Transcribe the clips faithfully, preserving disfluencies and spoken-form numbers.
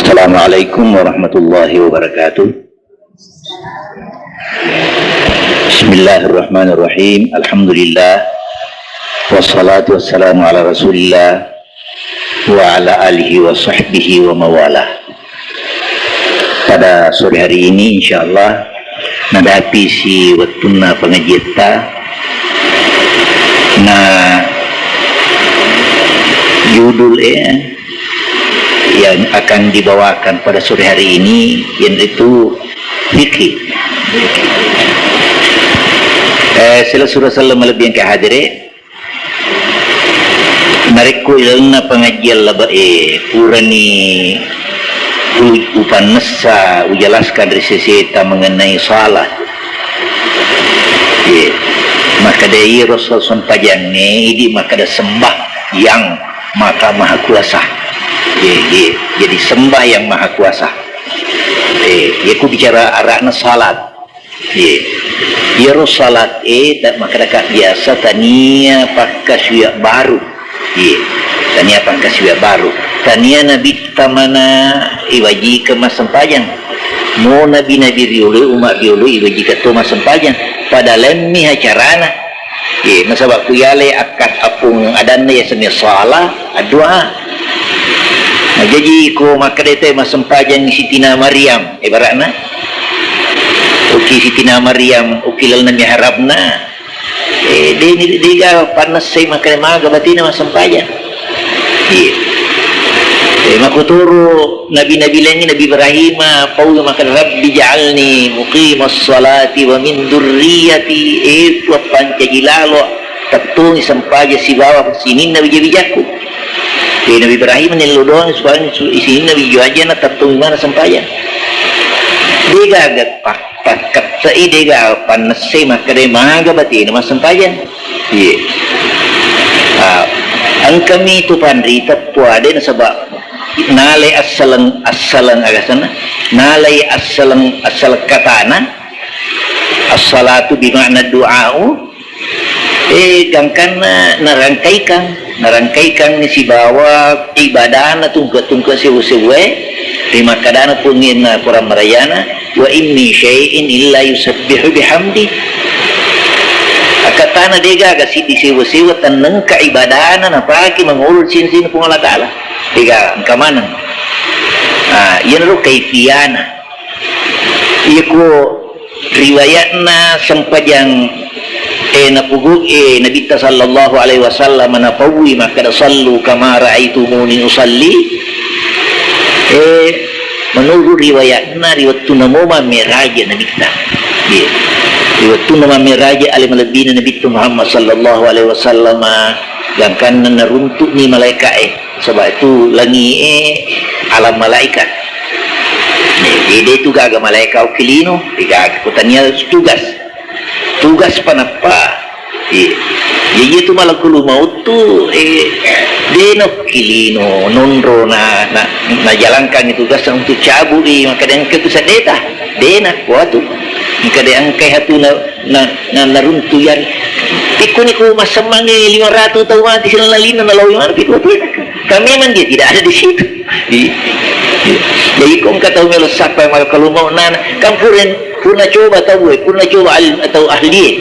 Assalamualaikum warahmatullahi wabarakatuh. Bismillahirrahmanirrahim. Alhamdulillah. Wassalatu wassalamu ala Rasulillah wa ala alihi wa sahbihi wa mawala. Pada sore hari ini, insyaallah, nadapi si wettunna pengajiatta, na judul, eh, yang akan dibawakan pada sore hari ini, yaitu fikih. Eh, sila surah salam lebih yang kehadire, narekko ilalenna pengajian labe'e, purani u-, upannessa, ujelaskan ri seseta mengenai salat. Iya. Makkeda iyaro sempajangnge, idi makkeda sembah yang maka maha kuasa. Iya, iya. Jadi sembah yang maha kuasa. Eh, iya ku bicara ara'na salat. Iya. Iyaro salat e, ta-, makkedaka biasa tania pakkasiwiang baru. Iya. Tania pakkasiwiang baru. Tania nabitta mana iwajikeng massempajang. Mo nabi-nabi riolo, umma riolo iwajikeng to massempajang. Pada laimmi acarana. Iya, nasaba ku yale akka-, appung adanna yasengnge salat, addu'a. Nah, jaji ko makkeda te massempajang Sitina Maryam, ibaratna. Uki Sitina Maryam, uki lalenna mihrabna. Eh, de-, de-, dega pannessai makkeda maga batena massempajang. Iya. Eh, makkutoro nabi-nabi laingnge, Nabi Ibrahim, pau makkeda, "Rabbi ja'alni muqimas salati wa min dzurriyyati." Eh, Puang, pancaji lalo tettongi sempajang sibawa sininna wija-wijakku. Eh, Nabi Ibrahim nello doang supaya su-, sininna wija-wijana tettongi mana sempajang. Degaga pak-, pakkettai, dega pannessai makkeda maga batena massempajang. Iya. Ah, engkami tu panrita puade nasaba nalai assaleng, assaleng agasanna, nalai assaleng, assaleng katana, as-salatu bi makna du'a'u, eh, gangkanna narangkaikang, narangkaikang sibawa ibadana tungke-tungke sewu-sewue, ri makkadana Puangna Korang Marajana, "Wa in min syai'in illa yusabbihu bihamdi." Akkattana degaga siddi sewa-sewa tennengka ibadana napake mangolo ri sini-sini Puang Allah Ta'ala. Dega engka maneng. Ah, iyanaro kaifiyana. Iyako riwayatna sempajang, eh, napugu-, eh, Nabitta sallallahu alaihi wasallam napaui makkada, "Sallu kama ra'aitumuni usalli." Eh, menurut riwayatna, ri wettunna mo mammeraja Nabitta. Iya. Ri wettunna mammeraja ale malebbina Nabitta Muhammad sallallahu alaihi wasallam, gangkanna naruntu'ni malaika'e. Saba' itu langi'e alam malaikat. Jadi, de' tu gaga malaika' ukki lino, de' gaga. Ko tania tugas. Tugas panappa. Iya. Jadi, itu malakul maut tu, eh, de' na ukki lino, nonro na, na, najalankan tugas untuk cabut, eh, maka dengan keputusan deta. De' na, kuatu. Maka de' angkai hatu na, na, na, naruntu yan. Pikkuni ku massemmangi lima ratu tau mati silana lino na lawi mana pikku tu. Kan memang dia tidak ada di situ. Di, di. Jadi ko engka tau melo sappa malakul maut nana. Kan pura, pura coba tau, eh, pura coba al-, tau ahli, eh.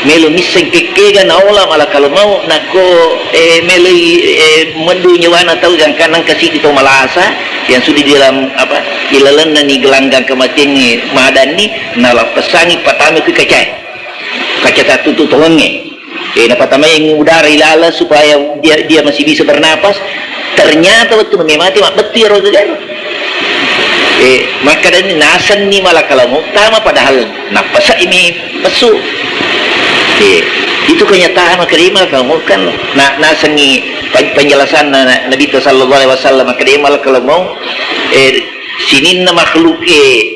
Melo misseng kekkega naola malakul maut, nako, eh, melo i, eh, meddu nyawana tau gangkanna kasi di tau malasa yang sudah di dalam, apa, di lalenna ni gelanggang kematian ni madanni, nalappesangi patami ku kacae. Kaca tattutu tongengnge. Eh, napatamai udara ilala supaya dia, dia masih bisa bernapas. Ternyata wettu memati mabbettu iyaro gagaro. Eh, makkedani nasenni malakal maut tama padahal nappasai mi messu. Eh, itu kenyataan makkedai malakal maut kan na-, nasengi pen-, penjelasanna na-, Nabitta sallallahu alaihi wasallam makkedai malakal maut, eh, sininna makhluk, eh,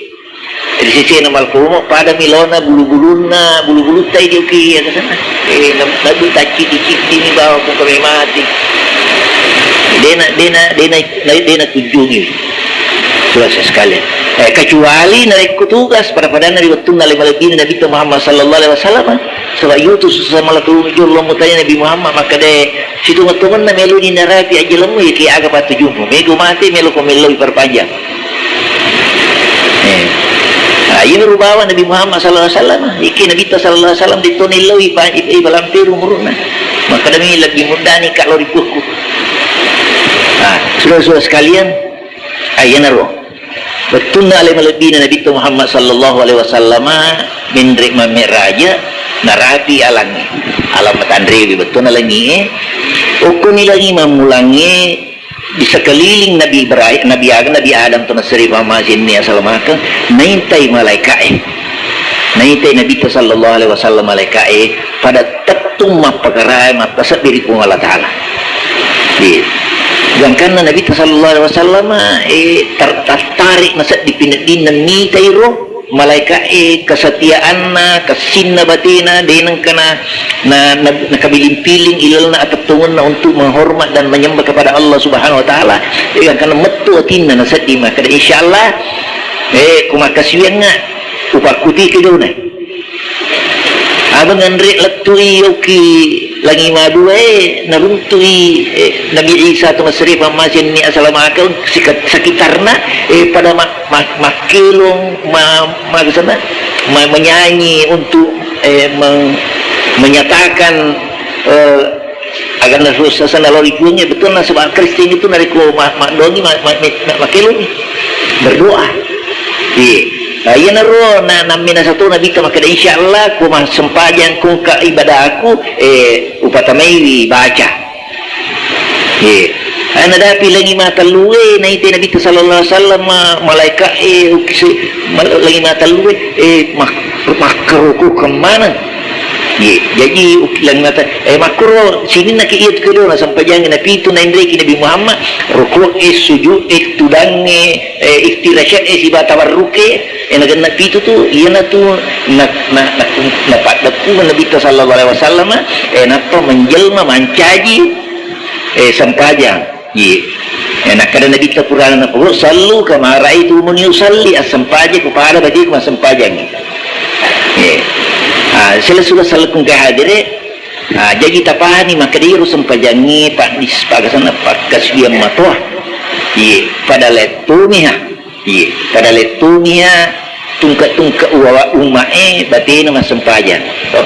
Ri sesena malakul maut, pada mi laona bulu-bulunna, bulu-bulutta idi uki, iya, kesana. Eh, na-, nabu tacci-tacci mi bawa ku kami mati. Dena, dena, dena, dena tujungi. Selesai sekalian. Eh, kecuali narekko tugas pada-padanna ri wettunna ale malebbina Nabitta Muhammad sallallahu alaihi wasallam, saba' iyatu susah mala tu jolo mutanya Nabi Muhammad, makkeda sitonga-tonganna meloni narapi ajjalemmu, iya ki aga pattujummu. Mego mate melo ko melloi perpanjang. Eh. Ah, iya merubawa Nabi Muhammad sallallahu alaihi wasallam. Iki Nabitta sallallahu alaihi wasallam ditoni loi pa-, i-, i-, balamperu umurna. Makkeda mi lebbi muddani ka lori puakku. Ah, sudah-sudah sekalian, Aiyanaro wettunna ale malebbina Nabitta Muhammad sallallahu alaihi wasallama menre' mammi'raja, narapi alangnge, alang matanrewe, bettuanna langie. Okkoni langi mammulangnge di sekeliling Nabi Ibrahim, Nabi Adam, Nabi Adam to naseri pammasenni asalamakeng, naitai malaika'e. Naitai Nabitta sallallahu alaihi wasallam malaika'e pada tettung mappakarae mattasebbi ri Puang Allah Ta'ala. Iya. Gangkanna Nabitta sallallahu alaihi wasallam, eh, tar-, tattarik naseddi pineddinna mitairo malaika'e kesetiaanna, kessinna batena, de nengkana na, na, nakabiling-piling ilalna atettongenna untuk menghormat dan menyembah kepada Allah Subhanahu wa Ta'ala. Eh, gangkanna mettu atinna naseddi makkeda, "Insyaallah, eh, ku makkasiwiangnga, upakkutiki dona." Abang anre lettu'i yoki langi maduae, naruntui, eh, Nabi Isa to masere pammasenni asalamakeng sika-, sakitarna, eh, pada ma-, ma-, makkelong, ma-, ma-, sana, ma-, menyanyi untuk, eh, meng-, menyatakan, eh, Aganna susah sana lao ri Puangnge, bettuanna sebab Kristen itu narekko ma-, maddoangi ma-, ma-, ma-, makkeloni berdoa. Iya. Nah, iyanaro na-, nammina satu Nabitta makkeda, "Insyaallah, ku massempajang, ku engka ibadahku, eh, upatamaiwi baca." Iya. Eh, nadapi langi matellue, naitai Nabitta sallallahu alaihi wasallam, ma-, malaika, eh, ukise-, ma-, langi matellue, eh, mak-, makkaruku kemana? Iye, jaji ukkilangngi mata, eh, makkuro sininna ki iya tu kedona sempajangnge napitu naenreki Nabi Muhammad, ruku'e, sujud'e, tudangnge, eh, iftirasyae, siba tawarruke, eh, nagenna pitu tu, iyanatu na, na, na, napaddeppungeng Nabitta sallallahu alaihi wasallam, eh, nappa menjelma mancaji, eh, sempajang. Iye. Eh, nakkeda Nabitta Purana napogau, "Sallu kama ra'aitumuni usalli," assempajang ku pada bagi ku massempajangngi. Iye. Ah, sila sudah salukung ke hadire, ah, jaji tapahani makkeda iro sempajangngi, pak, dis-, pagasanna pakkasiwiang matoa. Iye, pada lettumiha. Iye, pada lettumiha tungke-tungke uwa-, umma'e batena massempajang. To.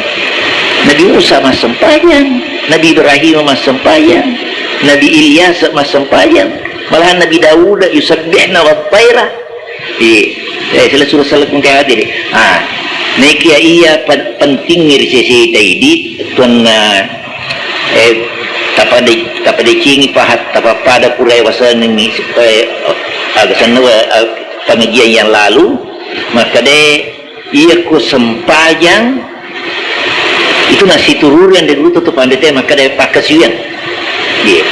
Nabi Musa massempajang, Nabi Ibrahim massempajang, Nabi Ilyas massempajang, malahan Nabi Dauda yusabbihna wat-taira. Iye, eh, sila suruh salakung ke hadiri. Ah, nekia iya pen-, pentingngi ri sese taidi, tuanna, eh, tapade-, tapadecengi pahat, tapapada purai wasengengngi, eh, aga senna, eh, pengajian yang lalu, makkeda, iya ko sempajang, itu nasitururi yang dulu tutup pandete, makkeda pakkasiwiang. Iya.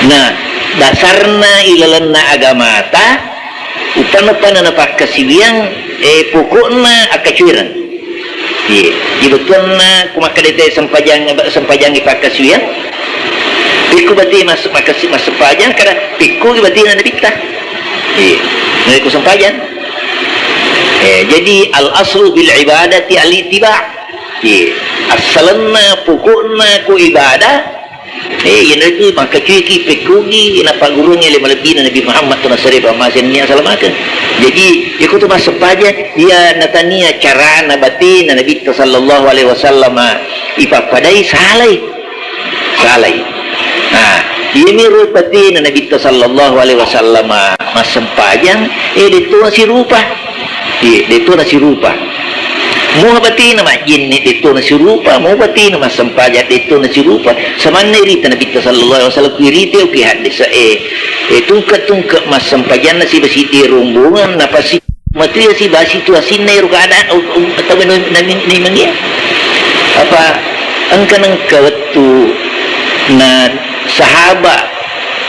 Nah, dasarna ilalenna agamata, upana-upana na pakkasiwiang, eh, pokokna akkacuireng. Iya. Di bettuanna ku makkeda te sempajang, sempajangi pakkasiwiang, pikku bati mas-, makkasi-, massempajang, kada pikku bati na nabitta. Iya. Nah, ku sempajang. Eh, jadi al-aslu bil ibadati al-ittiba. Iya. Assalenna, pokokna ku ibadah, eh, iyanaritu makkacuiki, pekkugi, napaggurungngi ale malebbina Nabi Muhammad, tona sare pammaseng nia salamakeng. Jadi, iko tu massempajang, iya natania carana batena Nabitta sallallahu alaihi wasallam ipappadai, salai. Salai. Nah, iyami ro batena Nabitta sallallahu alaihi wasallam massempajang, eh, detto sirupa. Iya, detto nasirupa. Muha batena majjenne, detto nasirupa, muha batena massempajang, detto nasirupa. Samanna irita Nabitta sallallahu alaihi wasallam, ku irita uki haddesa, eh, eh, tungke-tungke massempajanna siba siddi rombongan, napasi matuya siba situasinna ero keadaan, u-, u-, atau nami-, nami-, naimangia. Apa engka nengka wettu na sahaba,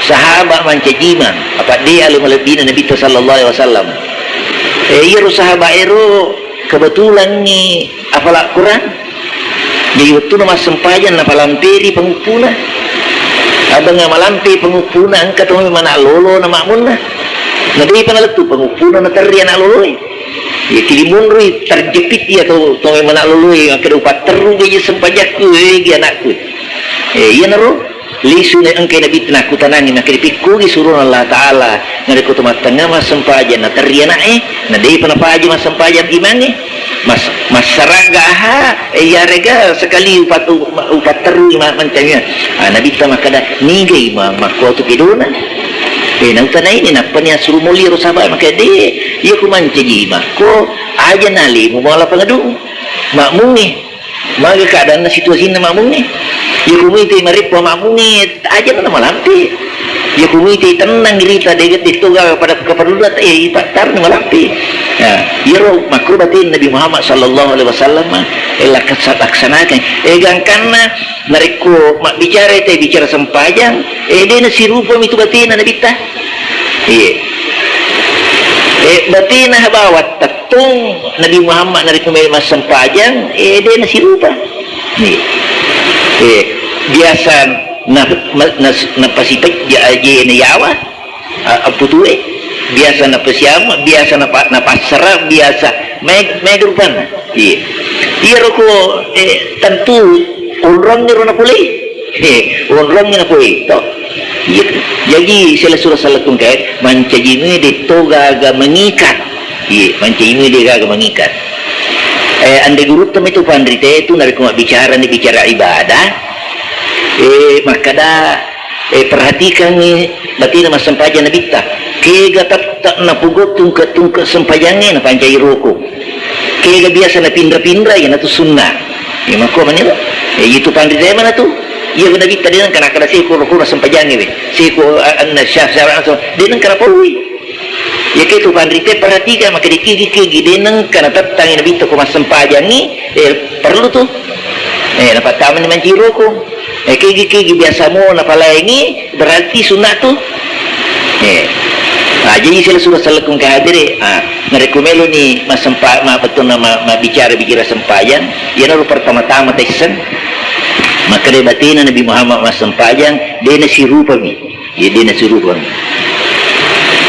sahaba mancajimang, apa de ale malebbina Nabitta sallallahu alaihi wasallam. Eh, iyaro sahaba ero kebetulanni apala Quran. Jadi wettuna massempajang napalamperi panguppuna. Abang malampe panguppuna, engka to mana lolo na makmunna. Na de'pa nalettu panguppuna naterri ana' loloe. Iya, tilimonroi terjepit iya to, to memang ana' loloe, makkeda, "Upatterru gaji sempajakku, eh, gi anakku." Eh, iyanaro lisu na engkai Nabitta nakkutanangi, makkeda, "Pikkugi surona Allah Ta'ala, narekko to mattengnga massempajang naterri ana'e, na de'pa napaja massempajang imangnge?" Mas-, massaragga ha, eh, iyarega sekali upat-, u-, ma-, upatterrui ma-, mancamia. Ah, Nabitta makkeda, "Niga imang makkuatu kedona?" Eh, nautanaini, nappani assuru molli ro sahabat, makkeda, "De, iya ku mancaji makko, aja nalimu mala pangadu. Makmungnge. Maga keadaanna situasinna makmungnge. Iya ku muite mareppo makmungnge, aja na malampe. Iya ku muite tennang rita, de, de toga pada keperluan, eh, ipattarni malampe." Ya, iyaro makko batin Nabi Muhammad sallallahu alaihi wasallam, eh, laksa-, laksanakan. Eh, gangkanna narekko mabbicara te bicara sempajang, eh, de nasirupami tu batena Nabitta. Iya. Eh, batena bawang tettung Nabi Muhammad narekko melo massempajang, eh, de nasirupa. Iya. Eh, biasa na-, ma-, nas-, napasipejja ajena yawa, a-, aputue. Biasa napasiama, biasa napa-, napassara, biasa me-, mega rupanna. Iya. Iyaro ko, eh, tentu onrongngero napolei. Eh, onrongngero napolei, to. Iya. Jaji, sela sura salakung kae, mancaji mui de to gaga mengikat. Iya, mancaji mui de gaga mengikat. Eh, ande gurutta metu panrite tu narekko mabbicara ni bicara ibadah, eh, makkada, eh, perhatikangngi batena massempajang Nabitta. Kega tette napogau tungke-tungke sempajangnge, napancai roko. Kega biasa napinra-pinra, iyanatu sunna. Iya makko maniro. Eh, itu panrite mana tu? Iya Nabitta de nengka nakkada seko roko sempajangnge we. Seko, a-, anna syah-, syah-, de nengka napaui. Iya ke tu panrite perhatikan, makkeda kegi-kegi de nengka natettangi Nabitta ko massempajangngi, eh, perlu tu. Eh, napattamani mancaji roko. Eh, kegi-kegi biasa mo napalaingi, berarti sunna tu. Eh. Ah, jaji sila sura salakung kahadere. Ah, narekko meloni massempa-, ma-, bettuanna ma-, mabbicara bicara sempajang, iyanaro pertama-tama taisseng. Makkeda batena Nabi Muhammad massempajang, de nasirupami. Iya, de nasirupami.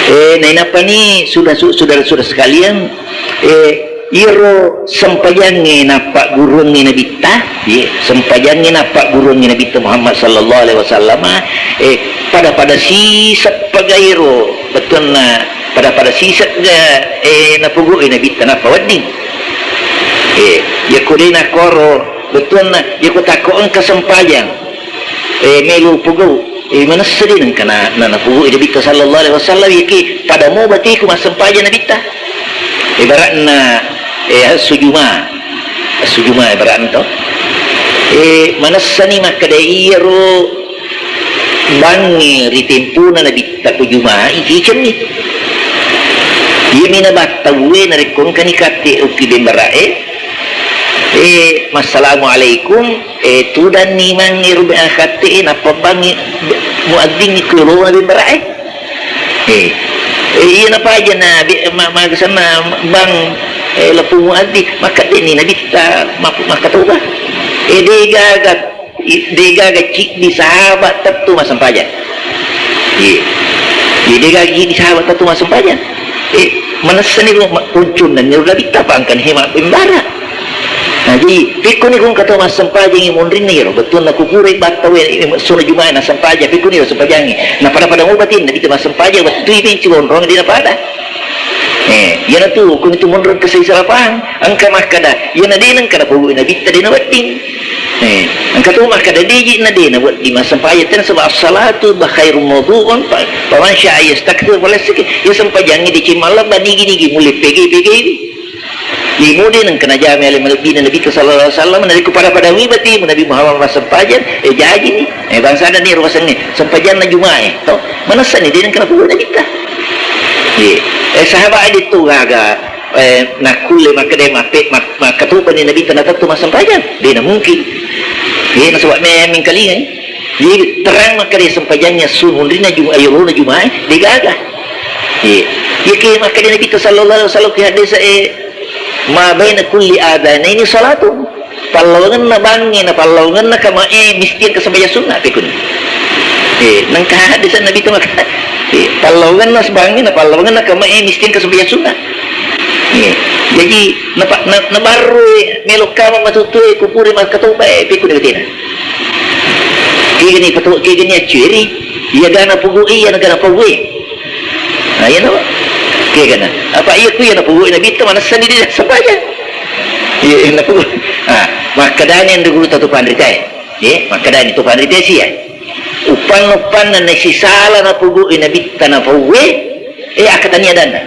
Eh, nainappani sudah, su-, saudara-saudara sekalian, eh, iyaro sempajangnge nappagguruangngi Nabitta, iya, sempajangnge nappagguruangngi Nabitta Muhammad sallallahu alaihi wasallam, eh, pada-pada siseng pagairo, bettuanna pada-pada siseng ga, eh, napogau'i Nabitta nappa wedding. Eh, yakko de nakkoro, bettuanna yakko takko engka sempajang, eh, melo pogau, eh, manessa de nengka na, na, napogau'i Nabitta sallallahu alaihi wasallam, yake pada mo batiku massempajang Nabitta. Ibaratna, eh, esso Juma. Esso Juma ibaratna to. Eh, manessani makkeda iyaro bangnge ri tempona Nabitta ko Juma, ikicenni. Iyami nabattauwe narekko engkani katte ukki bembara'e, eh, "Massalamualaikum." Eh, tudanni mangnge rube akatte, eh, nappa bangngi muadzing ko yolona bembara'e. Eh, eh, iya napaja na be-, ma-, magasanna bang, eh, lapung muadzing, makkaddeni Nabitta, ma-, makkatoba. Eh, degaga, i-, degaga ciddi sahabat tettu massempajang. Iya. Iya, degaga ciddi sahabat tettu massempajang. Eh, manessani ro ma-, uncunna ni ro Nabitta, pangkani hema bembara. Nah, jadi, pekkoni kung kato massempajangi monrinna iyaro, bettuanna kukurai batta we, eh, sona Jumae nassempajang, pekkoni ro sempajangi. Nah, pada-pada mo batin, Nabitta massempajang, wettui penci onrong dena pada. Eh, iyanatu, kuni tu monrong kesai salah paham. Engka makkada, iyana de nengka napogau'i Nabitta de nawedding. Eh, engka tu makkada, deji na de nawedding massempajang, tena sebab as-salatu ba khairum mawdu'un, fa-, faman syaa yastakthir falyastakthir. Iya sempajangi deceng mallebba, nigi-nigi mulle pege-pegei. Imo de nengka najama ale malebbina Nabitta sallallahu alaihi wasallam, narekko pada-pada mi batimu Nabi Muhammad massempajang, eh, jajini. Eh, bangsana ni ro wasengnge, sempajanna Jumae, to? Manessani de nengka napogau Nabitta. Iya. Eh, sahabat de tu gaga, eh, nakkulle makkeda mappe-, mak-, makkatobani Nabitta natettu massempajang? De namungkin. Iya, nasaba me-, mengkalingai. Jadi, terang makkeda sempajangnya su-, munrinna Jum-, eh, yolona Jumae, degaga. Iya. Iya, ke makkeda Nabitta sallallahu alaihi wasallam ke hadis, eh, "Ma baina kulli adanaini salatun." Pallawangenna bangnge na pallawangenna kamae misti engka sempajang sunna, pekkoni. Eh, nengka hadis Nabitta maka-, Pallawangenna sebangngi, na pallawangenna kamae miskin ka sembahyang sunna. Iya. Jaji, napa-, na-, nabarru e, melo kama matutue, kupure makkatoba e, pekku ni betena. Kegani patu-, kegani accueri, iya gana pugu, iya na gana pawe. Nah, iya na. Kegana. Apa iya ku iya na pugu, na bitta manessani di sembahyang. Iya, iya na pugu. Ah, makkadani anre guru tatu panritae. Ye, makkadani tu panritae sia. Upanna-upanna nasisala napugu'i nabitta napauwe, eh, akkatani adanna.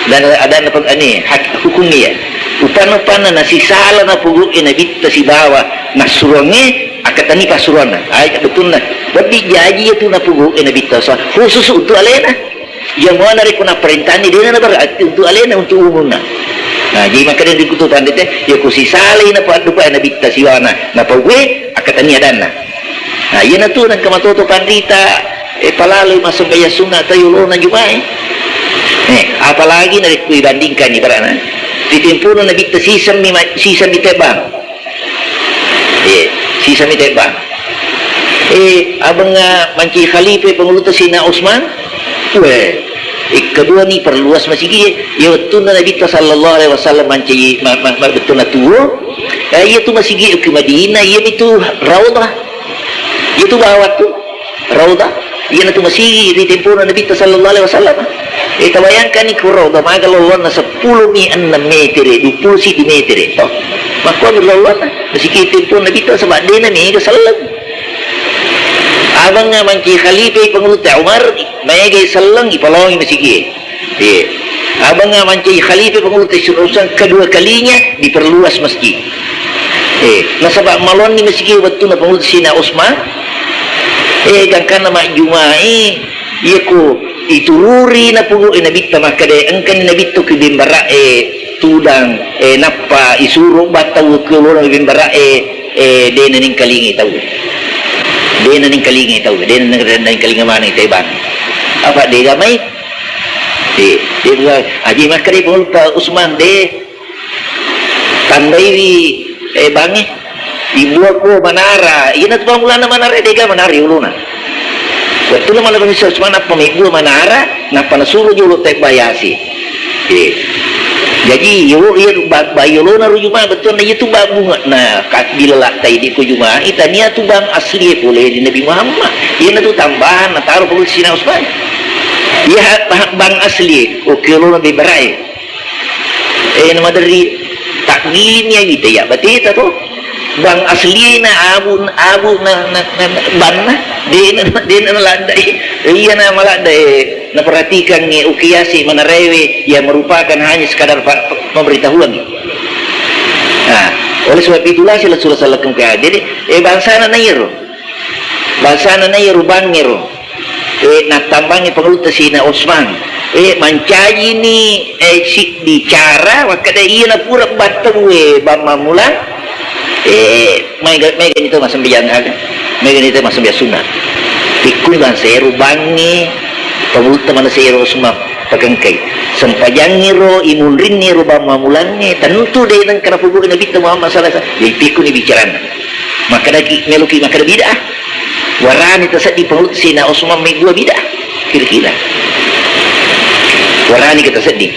Dan adanna peng-, ani, hak-, hukum iya. Upanna-upanna nasisala napugu'i nabitta sibawa nassuruangnge, akkatani passuruanna. Ai, bettunna. Lebbi jaji iya tu napugu'i nabitta sa-, khusus untuk alena. Iya mua narekko napparentani, dena naberarti untuk alena, untuk umumna. Nah, jadi makkeda di kutu pandite, iya ku sisalai napaddupa nabitta siwana, napauwe, akkatani adanna. Nah, iyanatu nengka matoto panrita, eh, palaloi massembahyang sunna ta yolona Jumae. Eh, apalagi narekko ibandingkan ibaratna, ri tempona nabitta sisemmi ma-, sisemmi tebbang. Eh, sisemmi tebbang. Eh, abengnga mancaji khalifa pangulutta Sayyidina Utsman. Weh, ikkedua ni perluas masigi. Iya wettunna Nabitta sallallahu alaihi wasallam mancaji ma-, ma-, ma-, bettunna tuo. Eh, iya tu masigi ke Madinah, iya itu Raudhah. Iya tu bawah tu. Raudhah, iyanatu masigi ri tempona Nabitta sallallahu alaihi wasallam. Eh, tabayangkanni ku Raudhah, maga lolloanna seppulo mi enneng metere, dua puluh siddi metere, toh. Makkuami lolloanna, masigi tempona Nabitta, saba' de'na mega selleng. Abengnga mancaji khalifa i Pangulutta Umar, mega selleng, ipalaongi masigie. Iya. Abengnga mancaji khalifa Pangulutta Sayyidina Utsman kedua kalinya diperluas masjid. Eh, nasaba' maloanni masigi wettunna Pangulutta Sayyidina Utsman. Eh, gangkanna majjumai, iya ko itururi napugu, eh, Nabitta makkeda, engkani Nabitta ki bembara'e tudang, eh, nappa isuro battau ke lona bembara'e, eh, de' nanengkalingi tau. De' nanengkalingi tau, de' nanengkalingi maneng tebang. Apa de' gamai? Eh, de' buka. Aji makkeda Pangulutta Utsman, de' tambaiwi, eh, bangnge. Ibuakko manara. Iyanatu pammulana manara, de' ga manara uluna. Wettunna manara Utsman nappa mebbu manara, nappa nasuro jolo tebba yasi. Eh. Jaji, yo, iya ba-, ba-, yolona ro Juma, bettuanna iya tu ba-, bunga. Nah, ka-, bila lattai di ko Juma, itania tu bang asli pole di Nabi Muhammad. Iyanatu tambahan, nataro pole Sayyidina Utsman. Iya, ha-, ha-, bang asli, oke, lona bebarae. Eh, namaderri takdilini awita ya bateta to. Bang aslina abu, abu na, na, na, na, banna, dena, dena na ladda. Iya na maladda, eh, naperhatikan, eh, ukiasi manarewe, ya merupakan hanya sekadar pa-, pa-, pemberitahuan. Nah, oleh sebab itulah sila sudah salah kengkaya. Jadi, eh, bangsana na iyaro. Bangsana na iyaro bangngero. Eh, nattambangi Pangulutta Sayyidina Utsman. Eh, mancajini, eh, siddi cara, makkeda iya napura battau, eh, bang mammulang. Eh, maega, maega ni to massembajang aga. Maega ni to massembajang sunna. Pikkuni bangsa ero bangnge, Pangulutta manessa ero Utsman pakengkai. Sempajangngero, imunrinni ero bang mammulangnge, tentu de' nengka napogau'i Nabitta Muhammad sallallahu alaihi wasallam. Jadi pikkuni bicaranna. Makkedaki, meloki makkeda bid'ah. Warani tasedding Pangulutta Sayyidina Utsman meggua bid'ah. Kira-kira. Warani kita sedding.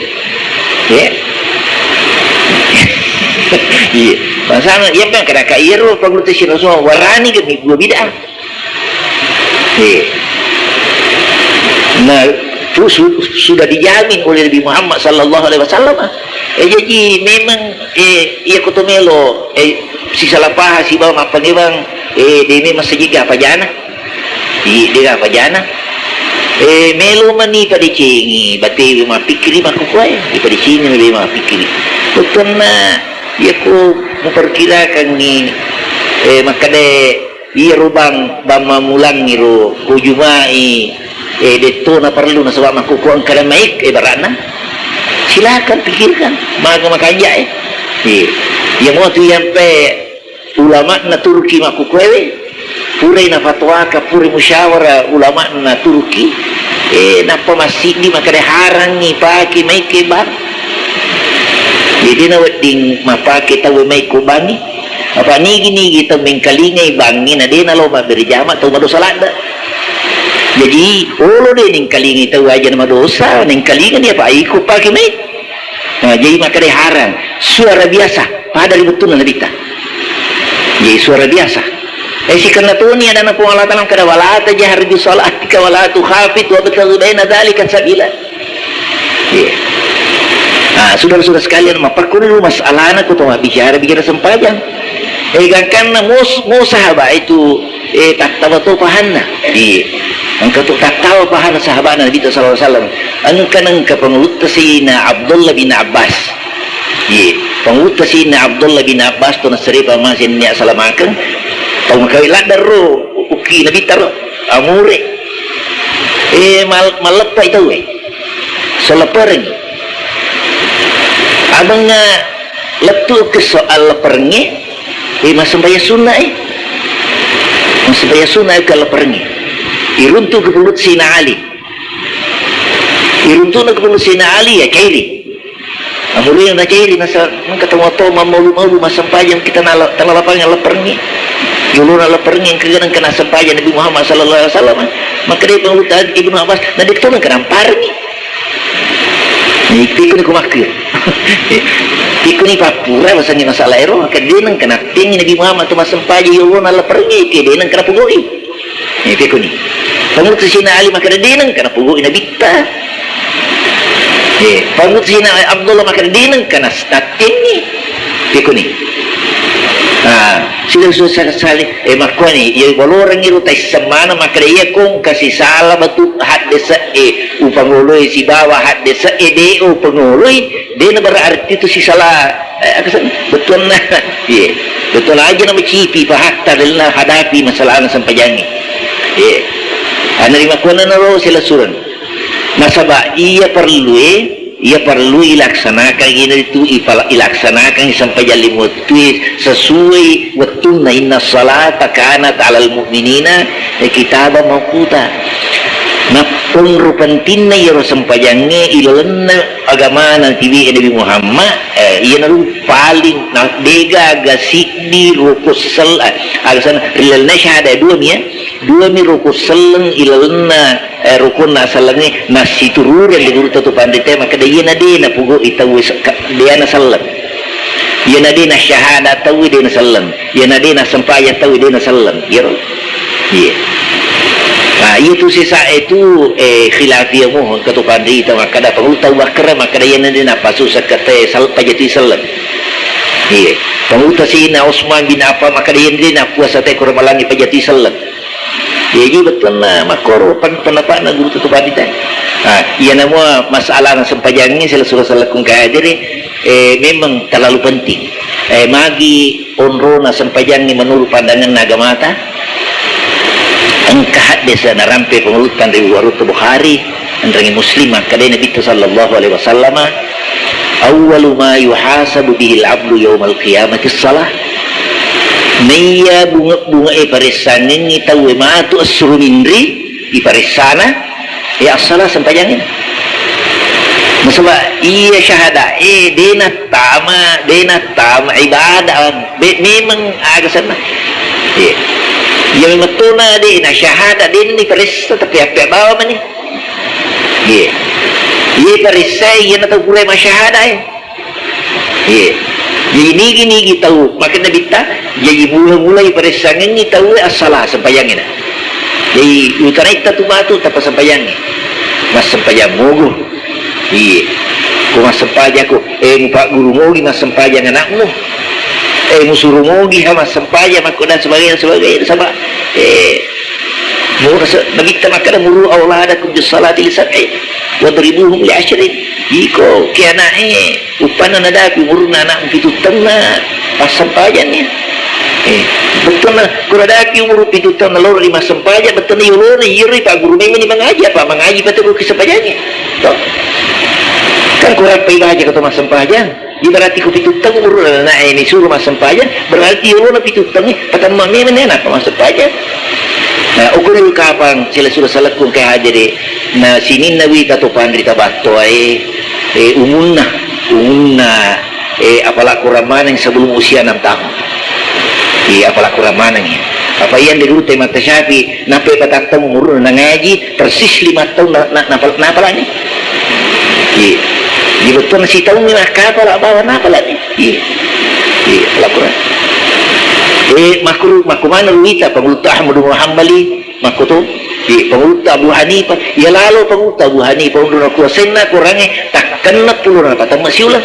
Ya. Iya. Bangsana, iya, kan, kada ka iyaro Pangulutta Sayyidina Utsman warani ke meggua bid'ah. Iya. Nah, tu su-, sudah dijamin oleh Nabi Muhammad sallallahu alaihi wasallam. Eh, jadi memang, eh, iya ko to melo, eh, sisalapaha sibawa mappangewang, eh, de' memang sejega apa jana. Iya, de' apa jana. Eh, melo mani padecengi, batewe mappikkiri makkukuae, ipadecengi melo mappikkiri. Bettuanna, iya ko muperkirakangngi, eh, makkeda, iyaro bang, bang mammulangngiro, ko Jumai, eh, de'to na perlu nasaba' makkukku engka na maik, eh, bara'na. Silakan pikirkan, maga makanja, eh. Iya. Iya mo tu iyampe ulama'na Turki makkukuewe, purai nafatwaka, purai musyawara ulama'na Turki, eh, nappa massiddi makkeda harangngi pake maik, eh, bang. Jadi na wedding mapake tau maik ko bangngi. Apa nigi-nigi tau mengkalingai bangngi na de' nalo mabbere jama tau madosa ladde. Jadi, olo de nengkalingai tau aja na madosa, nengkalinga dia, Pak, iko pake mai. Nah, jadi makkeda harang, suara biasa, pada ri wettunna Nabitta. Jadi suara biasa. Eh, sikenna toni adanna Puang Allah Ta'ala kada, "Wala tajhar bi salatika wala tukhafit wabtaghi baina dzalika sabila." Iya. Nah, saudara-saudara sekalian, mappakkuni lu masalahna ko to bicara, bicara sempajang. Eh, gangkanna mos-, mo sahaba itu, eh, tattawa to pahanna. Iya. Engka to tattawa pahanna sahabana Nabi sallallahu alaihi wasallam. Engka nengka pangulutta Sayyidina Abdullah bin Abbas. Iya. Pangulutta Sayyidina Abdullah bin Abbas to nasare pamase nia salamakeng. Tau makawi ladder ro, ukki Nabi taro, amure. Eh, mal-, malleppa itu, eh. Solepereng. Abangnga lettu ke soal leperengnge, eh, massempajang sunna, eh. Massempajang sunna ke leperengnge. Iruntu ke pulut Sina Ali. Iruntu ke pulut Sina Ali, ya, kairi. Amurina na kairi, nasa, mengka tau to mammaulu-maulu massempajang kita nala-, tala lapangan leperengnge. Yolona leperengnge, engka nengka nassempajang Nabi Muhammad sallallahu alaihi wasallam. Maka dia pengulutta Ibnu Abbas, na dia tolong kena parengnge. Nah, pikkuni ku makkir. Pikkuni pappura basengnge masalah ero, maka de nengka nattengngi Nabi Muhammad tu massempajang yolona leperengnge, ke de nengka napogoi. Eh, pikkuni. Pangulutta Sayyidina Ali maka de nengka napogoi Nabitta. Eh, pangulutta Sayyidina Abdullah maka de nengka nas-, nattengngi. Pikkuni. Ah, sudah susah sekali. Eh, makkuani, iya bolorengngi ro taisseng maneng makkeda iya kong kasi sala batu haddese, eh, upangoloi sibawa haddese, eh, de upangoloi, de na berarti tu sisala, eh, apa sen? Bettuanna. Iya. Bettuanna aja na macipi pahatta dalam hadapi masalahna sempajangi. Iya. Anari makkuana na ro selesureng. Nasaba iya perlu, eh, Iya perlu ilaksanakan, ina itu ipala-, ilaksanakan sempajang lima wettue sesuai wettunna. Inna salata kanat alal mu'minina kitaban mauquta. Napponro pentinna iyaro sempajangnge ilalenna agamana tiwi Nabi Muhammad, eh, iyana paling na-, degaga siddi rukun sel-, eh, aga sana, rilalenna syahada dua mi, ya. Dua mi rukun selleng ilalenna, eh, rukunna sellengnge nassiturureng di guru tatu panrita, makkeda iyana de napogoi tauwe se-, ka-, de naselleng. Iyana de nasyahada tauwe de naselleng. Iyana de nassempajang tauwe de naselleng. Iyaro. Iya. Nah, iya tu sesa itu, eh, khilafiyah mo, engka tu panrita makkeda, pangulu tau bakkara makkeda iyana de napasu sekete sal-, pajati selleng. Iya. Pangulu tasina Utsman bin Affan makkeda iyana de napuasa te kurang malangi pajati selleng. Jaji bettuanna makkoro pen-, pendapatna guru tutu badita. Ah, iyana mua masalah na sempajangnge sila sura salakung kahadiri, eh, memang terlalu penting. Eh, magi onrona sempajangnge menurut pandanganna agamata? Engka haddese narampe pengulutan ri warutta Bukhari, enrengi Muslim, makkeda Nabitta sallallahu alaihi wasallama, "Awwalu ma yuhasabu bihil abdu yaumal qiyamati shalah." Naiya bunge-, bunge e paressangengngi tauwe matu essuru minri, iparessana, ya, as-shalah, sempajangnge. Nasaba iya syahada e, de nattama, de nattama ibadah, be-, memang aga senna. Iya. Iya, memang tona de na syahada, de ni paressa, tapi apa bawa mani. Iya. Iya, paressai, iya na tau pura masyahada, eh. Iya. Jadi nigi-nigi tau, makkeda Nabitta, jadi mula-mulai paressangengngi tau, eh, as-shalah, sempajangnge na. Jadi utanaitta tu matu tappa sempajangnge. Massempajang mogo. Iya. Ko massempajang ko, eh, mupagguru mogi massempajang anakmu. Eh, musuru mogi ha massempajang makko dan sebagainya, sebagainya. Sama, eh, Murasa Nabitta makkeda, "Muru auladakum bis salati li sab'in, wadribuhum li asyrin." Iko ke anake, uppanna nadapi umurna anakmu pitu taunna, passempajanni. Eh, bettuanna, ko nadapi umur pitu taunna lao ri massempajang, bettuanna yolona, iyaro ipagguru memang ni mangaji, apa mangaji patu ko kisempajangnge. Toh. Kan ko rappai baja ko to massempajang. Ibarat ko pitu taung umurna anakna, eh, nisuro massempajang, berarti yolona pitu taung, eh, patamma memang ni nappa massempajang. Nah, ukuril kapang sila sura salakung ke hadiri, na sininna wita to panrita battoa e, eh, umunna, umunna, eh, apala kurang maneng sebelum usia enam tahun. Iya, apala kurang maneng ya. Apa iya de guru te mata Syafi'i, nappa patatteng umuruna nangaji, persis lima tahun na, na, napal-, napalani. Iya. Di betul si tahun ni nakapala bawa napalani. Iya. Iya, laporan. Eh, makru-, makku mana ruwita, Pangulutta Ahmad bin Hambali, makkuto. Iya, Pangulutta Abu Hanifah, iya lalo Pangulutta Abu Hanifah, unruna kuasenna kurange, takkenna pulona patamma siuleng.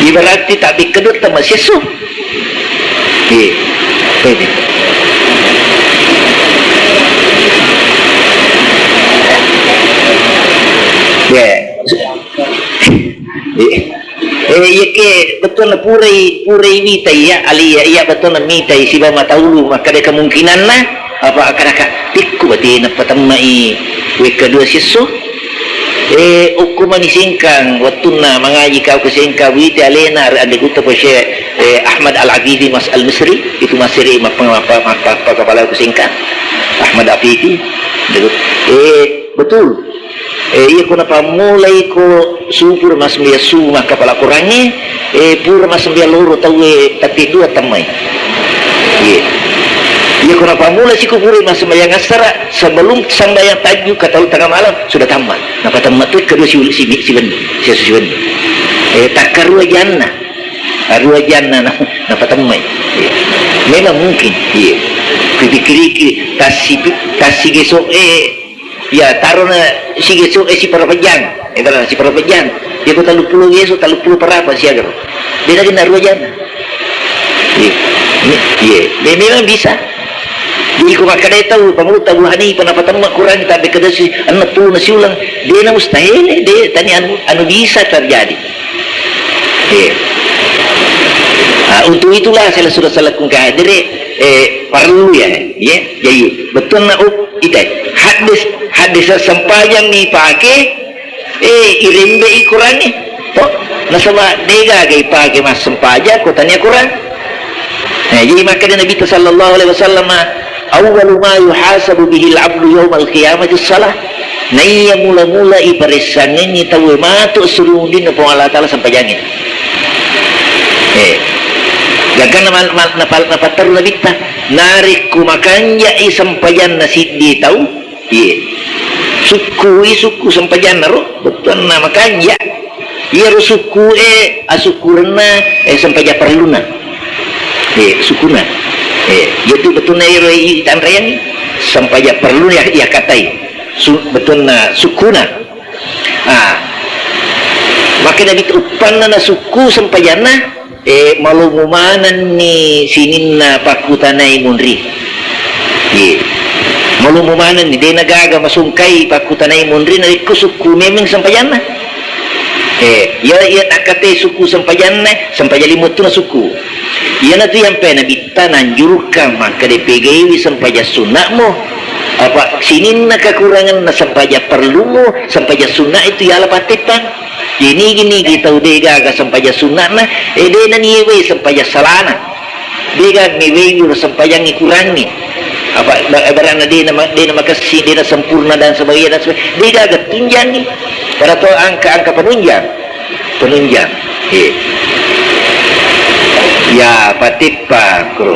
Iya, berarti tak bikkedut tamma siesso. Iya. Pede. Ya. Iya. Eh, iya ke betul na purai, purai mita iya, ali iya, iya betul na mitai siba mataulu, makkada kemungkinanna, apa, akkadaka, tikku batena patemmai wekka dua siesso. Eh, okko mani Sengkang, wettunna mangaji kau ke Sengkang, wita alena, are ande gutta po Syekh, eh, Ahmad Al-Abidi Mas Al-Misri, itu masiri mappa-, mappa-, mappa-, mappa-, kepala ke Sengkang. Ahmad Abidi. Eh, betul. Eh, iya ko napammulai ko supur mas mbiasu makkapala kurangnge, eh, pura massembajang loro tauwe tette dua tammai. Iya. Iya, ko napammula siko pura massembajang assara, sebelum sembahyang tahajud ka tau tengah malam, sudah tamma. Napatemma tu kedua si, si, si benni, si, si benni. Eh, takkarua janna. Arua janna na, napatemmai. Iya. Memang mungkin. Iya. Kupikiriki, tassi, tassi geso, eh, Ya, tarona sigeso, eh, sipara pejang. Eh, tarona sipara pejang. Dia ko telluppulo geso, telluppulo parapa siaga. Beda dengan arua janna. Iya. Ni-, iya. Me-, memang bisa. Jadi, ko makkeda tau, Pangulutta Abu Hanifah, napatemma kurangi, tapi kedasi, enneng puluh na siuleng. Dia na mustahil, dia tani anu, anu bisa terjadi. Iya. Ah, untuk itulah saya sudah salah kungkadere, eh, perlu ya, ya. Jadi, betul na, oh, Ita, haddis, haddis sempajang ni pake, eh, irembe i Quran ni. To, nasaba dega ga ipake massempajang ko tania Quran. Nah, jadi makkeda Nabi sallallahu alaihi wasallam, "Awwalu ma yuhasabu bihil abdu yaumal qiyamati shalah." Naiya mula-mula iparessangenni tauwe matu surundinna Puang Allah Taala sempajangnge. Eh, gangkanna mal-, mal-, napal-, napatteru Nabitta, narekko makanjai sempajanna siddi tau, Iye. Sukkui sukku sempajanna ro, bettuanna makanja. Iyaro sukkue asukkurenna, eh, sempaja perluna. Eh, sukkuna. Eh, iyatu bettuanna iyaro itanrayang sempaja perluna ya, iyakatai. Su-, bettuanna sukkuna. Ah. Makkeda Nabitta uppanna na sukku sempajanna, Eh, malomo manenni sininna pakkutanai munri. Iye. Malomo manenni, de nagaga masungkai pakkutanai munri, narekko sukku memeng sempajanna. Eh, iya, iya nakkate sukku sempajanna, sempaja lima wettuna sukku. Iyanatu yang pe Nabitta nanjurukang makkeda pegaiwi sempajang sunna'mu. Apa sininna kekuranganna sempajang perlumu, sempajang sunna itu ialah patteppang. Ye nigi-nigi tau de gaga sempajang sunna'na, eh, de naniewai sempajang salana. De ga mewai ro sempajangngi kurangngi. Apa, ba-, barana de nama, de namakessing, de nasempurna dan sebagainya dan sebagainya. De gaga tunjangngi. Pada to angka-angka penunjang. Penunjang. Eh. Ya, patip Pakro.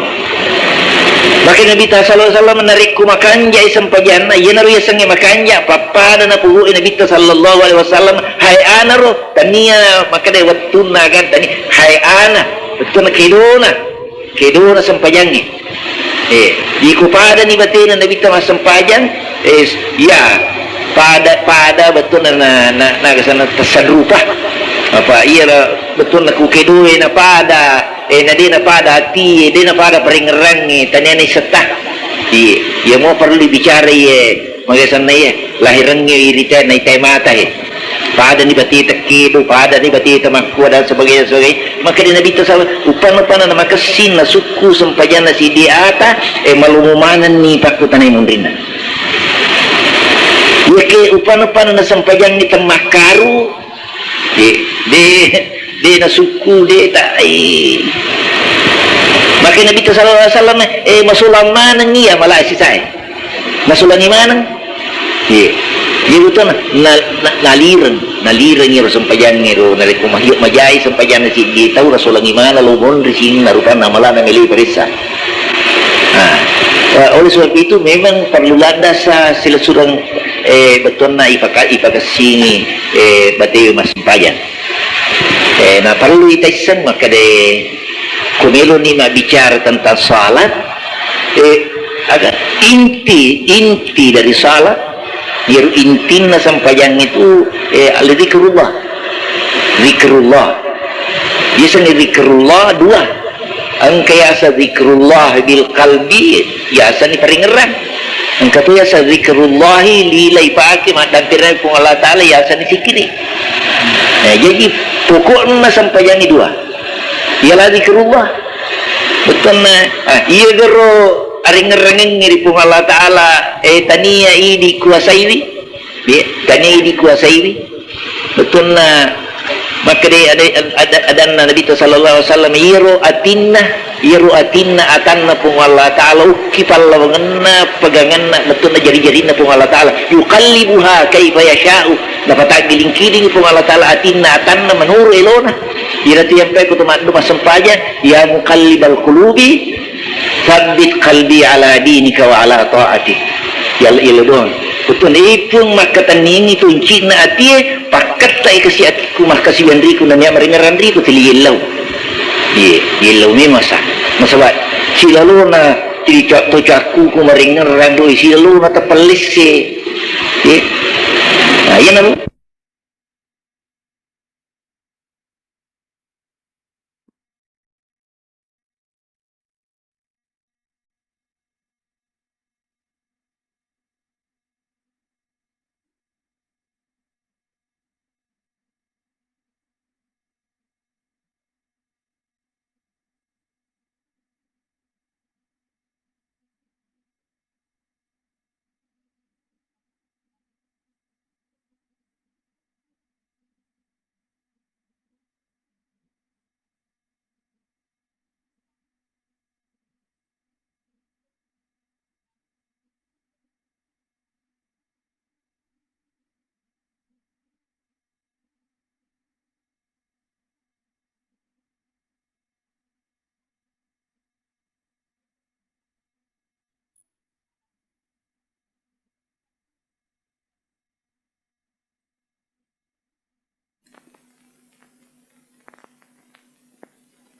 Maka Nabi ta sallallahu alaihi wasallam narekko makanjai sempajanna, iyanaro yasengnge makanja, pappada napuhu'i Nabi ta sallallahu alaihi wasallam, hai anaro, tania makkeda wettunna aganta ni, hai ana, wettunna kedona, kedona sempajangnge. Eh, iko padani batena Nabi ta massempajang, eh, ya, pada, pada bettuanna na, na, na, na, na, tasadrupa. Apa iya bettuanna ku kedoe na pada, eh, na de na pada ati, eh, de na pada parengngerangnge, taniana isetta. Iye, iya mo perlu dibicara iye, magasanna iye, lahirangnge irita na itai mata, eh. Pada ni bateta kedo, pada ni bateta makkua dan sebagainya, sebagainya. Maka di Nabi tasawuf, upana-upana na makessing na sukku sempajanna sidi ata, eh, malumu manenni pakkutanai munrinna. Yake upana-upana na sempajangngi temmakkaru, De, de, de nasukku, de ta, eh. Maka Nabi sallallahu alaihi wasallam, eh, masulang maneng iya, malah sisae. Masulangi maneng. Iya. Iya, betul na, na, na, nalireng, nalireng iro sempajangnge ro, narekko mahiyo majai sempajanna siddi tau, rasulangi maneng lo monri sinna, rupanna malana mele paressa. Eh, oleh sebab itu memang perlu ladda sa silasureng, eh, bettuanna ipaka-, ipakessingi, eh, batewe massempajang. Eh, na perlu itaisseng makkeda, ko meloni mabbicara tentang salat, eh, aga inti, inti dari salat, iyaro intinna sempajang itu, eh, al-zikrullah. Zikrullah. Biasanya zikrullah dua. Engka yaseng zikrullah bil qalbi, yaseng paringerrang. Engka to yaseng zikrullahi lilai pake maddampireng Puang Allah Ta'ala, yaseng sikkiri. Nah, jadi pokokna sempajangi dua. Ialah zikrullah. Bettuanna, ah, iya gero aringerrangengngi ri Puang Allah Ta'ala, eh, tania idi kuasaiwi. Iya, tania idi kuasaiwi. Bettuanna makkeda ada, ada, adanna Nabi sallallahu alaihi wasallam, iyaro atinna, iyaro atinna atanna Puang Allah Ta'ala ukki pallawangenna, pegangenna, bettuanna jari-jarinna Puang Allah Ta'ala. Yuqallibuha kaifa yasha'u. Napataggiling-kiling Puang Allah Ta'ala atinna atanna menurut elona. Iyaro tu yang pekko to maddu massempajang, ya muqallibal qulubi, tsabbit qalbi ala dinika wa ala ta'atik. Ya Allah, ya Allah doang. Bettuanna ipung makkatenningi tuncina atie, pakkettai kasi atiku, makkasiwiang riku, nania maringerrang riku, tuli yellau. Iye, yellau memang sa. Nasaba silalona, tuli ca-, to cakkuku maringerrang doi, silalona tapellesse. Iye. Nah, iya nalo.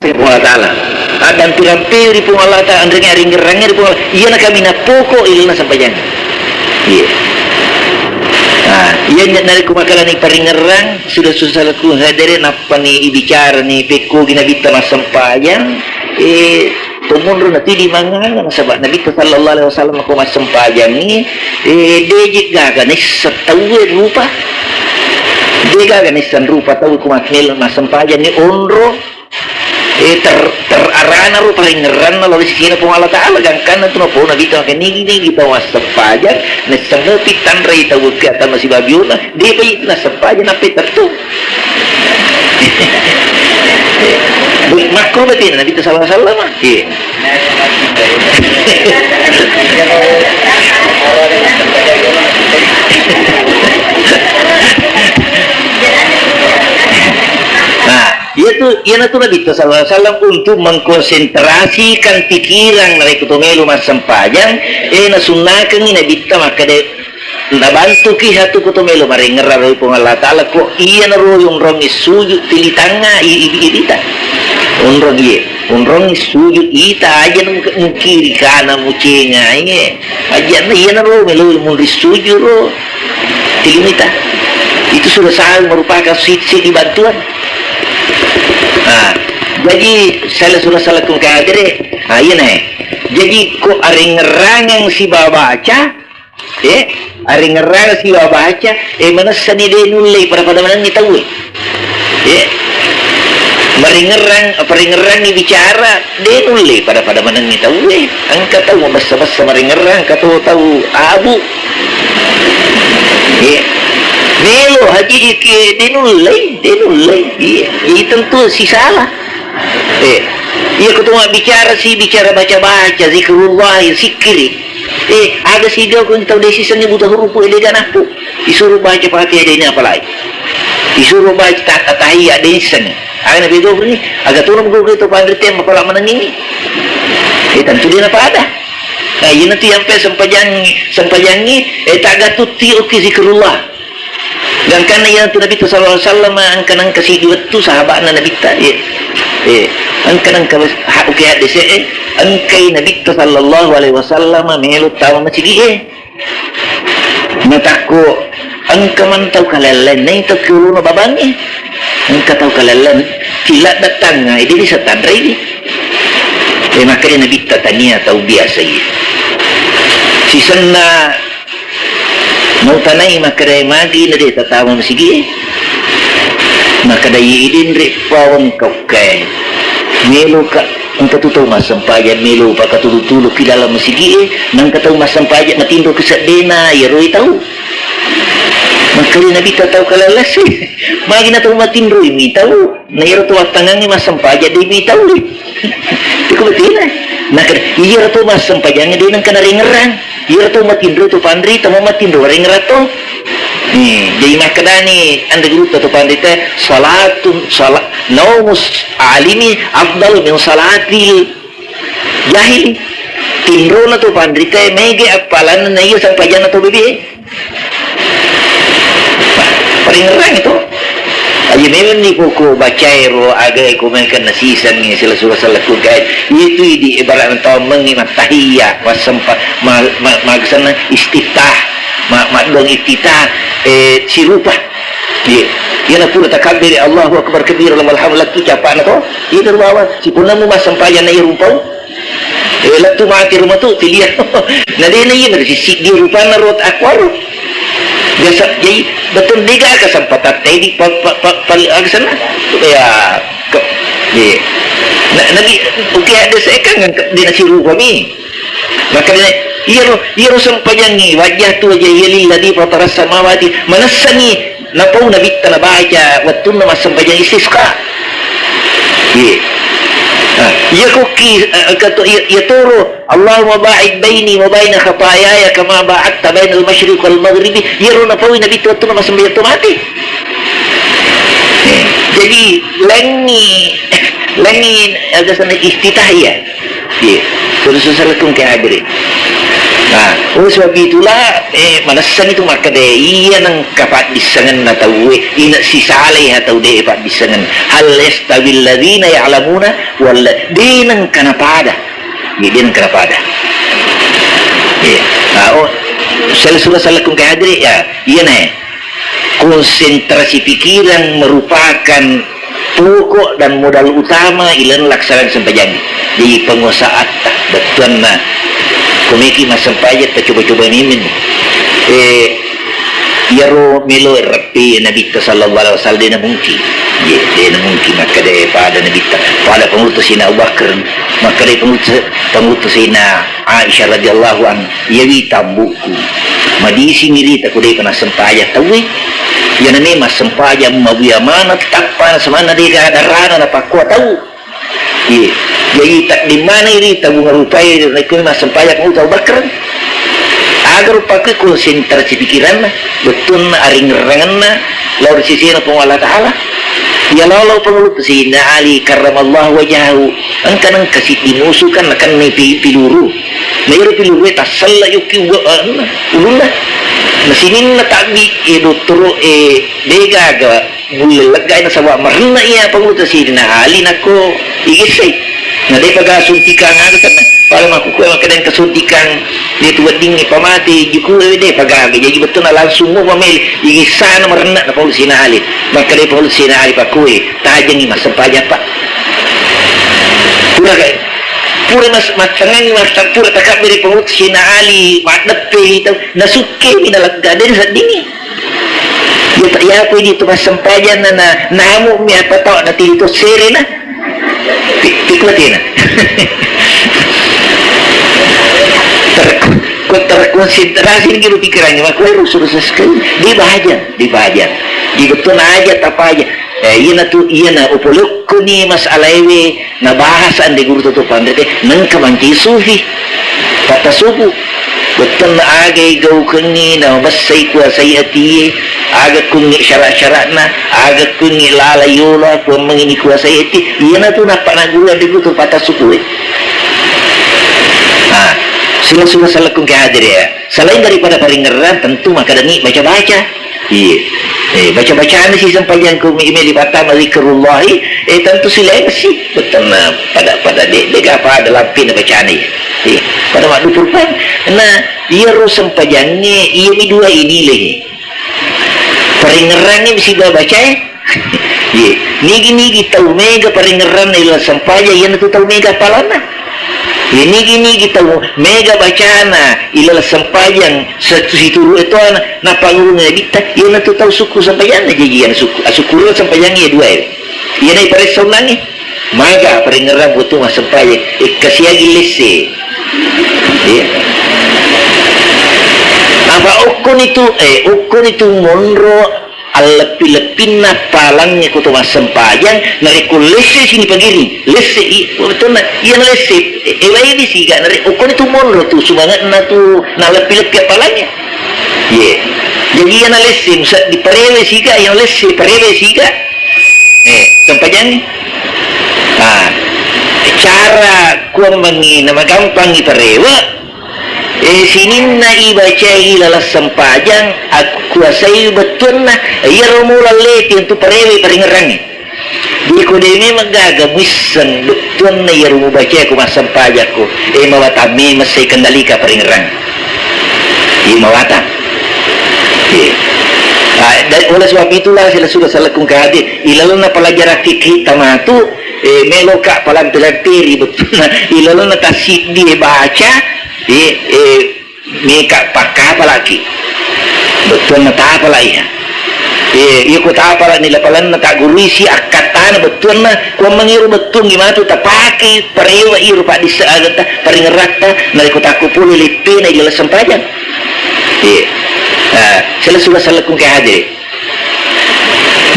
Puang Allah Ta'ala. Addampirang pei ri Puang Allah Ta'ala, anrenge aringerrangnge ri Puang Allah. Iyana kaminang pokok ilalenna sempajang. Iya. Nah, iya narekko makkalani paringerrang, sudah susah laku hadere, nappani ibicara ni pekkogi nabitta massempajang, eh, Tomunro natidi manganga, nasaba Nabitta sallallahu alaihi wasallam ko massempajangngi, eh, deje gaga naisseng tauwe rupa. De gaga naisseng rupa tau ko mas-, melo massempajangngi onro, eh, ter-, terarana ro paringerranna lao ri sisina Puang Allah Ta'ala, gangkanna tu napau Nabitta makkeda nigi-nigi tau massempajang, naisseng mopi tanrai tau ke atanna sibabiona, de pai nassempaja nappa tertu. Makko bete Nabi sallallahu alaihi wasallam. Iya. Nah, iya tu, iya tu Nabi sallallahu alaihi wasallam untuk mengkonsentrasikan pikiran narekko to melo massempajang, eh, nasunnakengi Nabitta makkeda, nabantuki hatu ko to melo marengerrang ri Puang Allah Ta'ala, ko iyanaro yonrongi sujud tilitangnga i-, i-, irita. Onrong iye, onrongi sujud ita aja na muke-, mukiri kana mucenga iye. Aja na iyanaro melo munri sujud ro tilimita. Itu sudah sangat merupakan si-, sidi bantuan. Nah, jadi salah sudah salah kung kadere. Ah, iya nah. Jadi ko arengerrangang sibawa baca, Eh, arengerrang siwa baca, eh, manessani de nullei pada-pada manengngi tauwe. Eh, marengerrang, parengerrangngi bicara, de nullei pada-pada manengngi tauwe. Engka tau mabessa-bessa marengerrang, engka to tau abu. Eh, melo haji ke de nullei, de nullei. Iya, jadi tentu sisala. Eh, iya ko to mabbicara si bicara baca-baca, zikrullah, sikkiri. Eh, aga sigaukeng tau de sisengngi buta hurupu e, de ganappu. Isuro baca Fatihah, de ni apalai. Isuro baca ta-, tahiyya, de sisengngi. Aga napegaukengngi, aga tona mugaukengngi tau panrite mapala manengngi. Eh, tentu de napada. Nah, iyanatu yampe sempajangngi, sempajangngi, eh, taga tutti okki zikrullah. Gangkanna iyanatu Nabitta sallallahu alaihi wasallam engka nengka siddi wettu sahabatna Nabitta, eh, eh, engka nengka wes-, ha-, okki haddese, eh, engkai Nabitta sallallahu alaihi wasallam melo tama masigi, eh. Matakko engka man tau kalellennai tau ki uluna babangnge. Engka tau kalelleng, ki ladda tangnga, idi bisa tanrei di. Eh, makkeda Nabitta tania tau biasa iya. Sisenna nautanai makkeda magi na de tatama masigi. Makkeda iya idin ri pawang kaukai. Melo ka Engka tu tau massempajang melo pakatulu-tulu ki dalam masigi'e, nengka tau massempajang matinro ki seddena, iyaro i tau. Makkeda Nabitta tau kalellessi, magi na tau matinro i mi tau, na iyaro tau wattangangnge massempajang de mi tau. Iko betina. Nah, iyaro tau massempajang de nengka narengerang. Iyaro tau matinro tu panri, tau matinro warengerang to. Nih, jadi makkedani anre gurutta tu panri te, salatun, sala-, naumus alimi afdalu min salatil jahili. Tinrona tu panrita mege appalanna na iya sampajanna to bebe. Paringerang itu. Aja memang ni poko bacaero aga ko mengken nasisangi sila sura salakku gae. Itu idi ibarat tau mengi mattahiya, masempa, ma, ma, maksana istiftah, ma, madong iftitah, eh, sirupa. Iya. Iyana pura takabbiri, Allahu Akbar kabira, walhamdulillah, tu capana to. Iya, terbawa. Sipunna mu massempajang na iya rumpau. Eh, lettu mati rumah tu, tilia. Na dena iya, na sisi dia rupanna rot akwaro. Biasa, jadi, betul dega kesempatan tadi, pa, pa, pa, pa, aga sana. Ya, kok, iya. Na, nabi, oke, ada saya kan, dena si rupa mi. Makanya, iyaro, iyaro sempajangngi, wajjahtu wajhiya lilladzi fataras samawati, manessani napau Nabitta nabaca wettunna massempajang istisqa. Iya. Nah, iya kokki, eh, kato, iya, iya toro, Allahumma ba'id baini wa baina khatayaya kama ba'adta bainal masyriqi wal maghribi, iyaro napaui Nabitta wettunna massempajang to mati. Eh, jadi, lengi, lengi, ada sana iftitah iya. Iya. Terus salakung ke hadiri. Nah, oleh sebab itulah, eh, manessani tu makkeda, iya nengka paddissengenna tauwe, ina sisalai ha tau de paddissengen. Hal yastawil ladzina ya'lamuna wal la-, de nengka napada. Iya, de nengka napada. Iya. Nah, oh, sel-, sura salakung ke hadiri, ya, iya, ne. Konsentrasi pikiran merupakan pokok dan modal utama ilalenna laksanaan sempajang. Jadi penguasaatta, bettuanna, komeki massempajang, tacoba-coba memeng. Eh, iyaro melo reppe Nabitta sallallahu alaihi wasallam, dena mungkin. Ye, dena mungkin makkeda pada Nabitta. Pada pengutus sina Abu Bakar, makkeda pengutus, pengutus sina Aisyah radhiyallahu anha, iyawi tambukku. Madisini rita ko depa nassempajang tauwe. Iyana memang sempajang mabuya maneng, tappa na semanna dega darana napakkua tau. Iye. Jadi takdimmana ri tau ngarupai rekko massempajang Abu Bakar. Aga rupaku konsentrasi pikiranna, bettuanna, aringerangenna, lao ri sisena Puang Allah Ta'ala. Iya lao, lao pangulutta Sayyidina Ali karramallahu wajhahu. Engka nengka siddi musu kan nakennai pi-, piluru. Na iyaro pilurue tassella yukki uga-, anunna, ulunna. Na sininna tabbi, e, dottoro, e, degaga mulle leggai nasaba marenna iya pangulutta Sayyidina Ali nakko igessai. Na depa ga suntikang anu kan, pada makkukue makkeda engka suntikang de tu weddingngi pamate juku, e, depa gaga. Jaji bettuanna langsung mo mamele igessana marenna na pangulutta Sayyidina Ali. Makkeda pangulutta Sayyidina Ali pakkue, tajengngi massempajang, Pak. Pura ga, pura mas-, mattangangi, mas-, pura takabbere pangulutta Sayyidina Ali, maddeppe tau, nasukkemi nalegga, de naseddingi. Iya, ta-, iya, ko idi tu massempajang na, na, namu mi apa tau na tili to serena. Ti-, tikla tina. Ter-, ko terkonsentrasi ni gitu pikirannya, makanya rusuh-rusuh sekali. Di bahagian, di bahagian. Di betul aja, tapa aja. Eh, iyana tu, iyana upolukku ni masalaewe, nabahas ande guru tutu panre te, nengka manci sufi. Patasubu. Bettuanna agai gaukengngi, namabessai kuasai atie, aga kungngi syarat-syaratna, aga kungngi lala yola, kuammengi ni kuasai atie, iyana tu nappa na guru ande guru tutu patasubu, eh. Nah, Sura-sura salakung ke hadir ya. Selain daripada paringerrang, tentu makkadani baca-baca. Iya. Eh, baca-bacana si sempajang ku mi-, meli pattama zikrullahi, eh, tentu silain si. Betul na pada, pada de, de apa ada lampi na bacana ya. Iya. Pada waktu purpan, nah, iya ro sempajangnge, iya mi dua ini leh. Paringerrangnge misi baca, eh. Ye, nigi-nigi tau mega paringerranna ila sempajang, iyanatu tau mega appalanna. Ye, nigi-nigi tau mega bacana ila sempajang, se-, situru etoana, napangurungi nabitta, iyanatu tau sukku sempajanna, jaji iyana sukku, asukkureng sempajang iya dua e. Iyana iparessa onnangnge. Maga paringerrang butu massempajang, eh, kasiagi lesse. Iya. Apa okkoni tu, eh, okkoni tu monro alleppi-leppinna palangnge ko to massempajang, narekko lesse sini pagiri, lesse i, betulna, iya na lesse, eh, eh, wae di siga, nare-, okkoni tu monro tu, sumange'na tu, na leppi-leppi appalangnge. Ye. Jadi iya na lesse, musa diparewe siga, iya na lesse, parewe siga. Eh, sempajangngi. Ah, cara kuammengngi namagampang iparewe, eh, sininna ibacai laleng sempajang, akkuasai bettuanna, iyaro mula leti untuk parewe paringerrangngi. Jadi ko de memang gaga muisseng bettuanna iyaro mubacai ko massempajakko, eh, mawatang memeng sai kendalika paringerrang. Iya mawatang. Iya. Ah, da-, oleh sebab itulah sila sudah salakung kade, ilalenna pelajaran fikih tamatu, eh, meloka palampe-lamperi bettuanna, ilalenna tasiddi baca, eh, eh, meka pakkapalaki. Bettuanna tapala iya. Eh, iya ko tapala ni lapalanna tagguruisi akkattana bettuanna, kuammangiro bettuangngi matu tapake parewa iro paddisse aganta, paringeratta, narekko takko pole leppena ilalang sempajang. Iya. Nah, sila sudah salakung ke hadiri.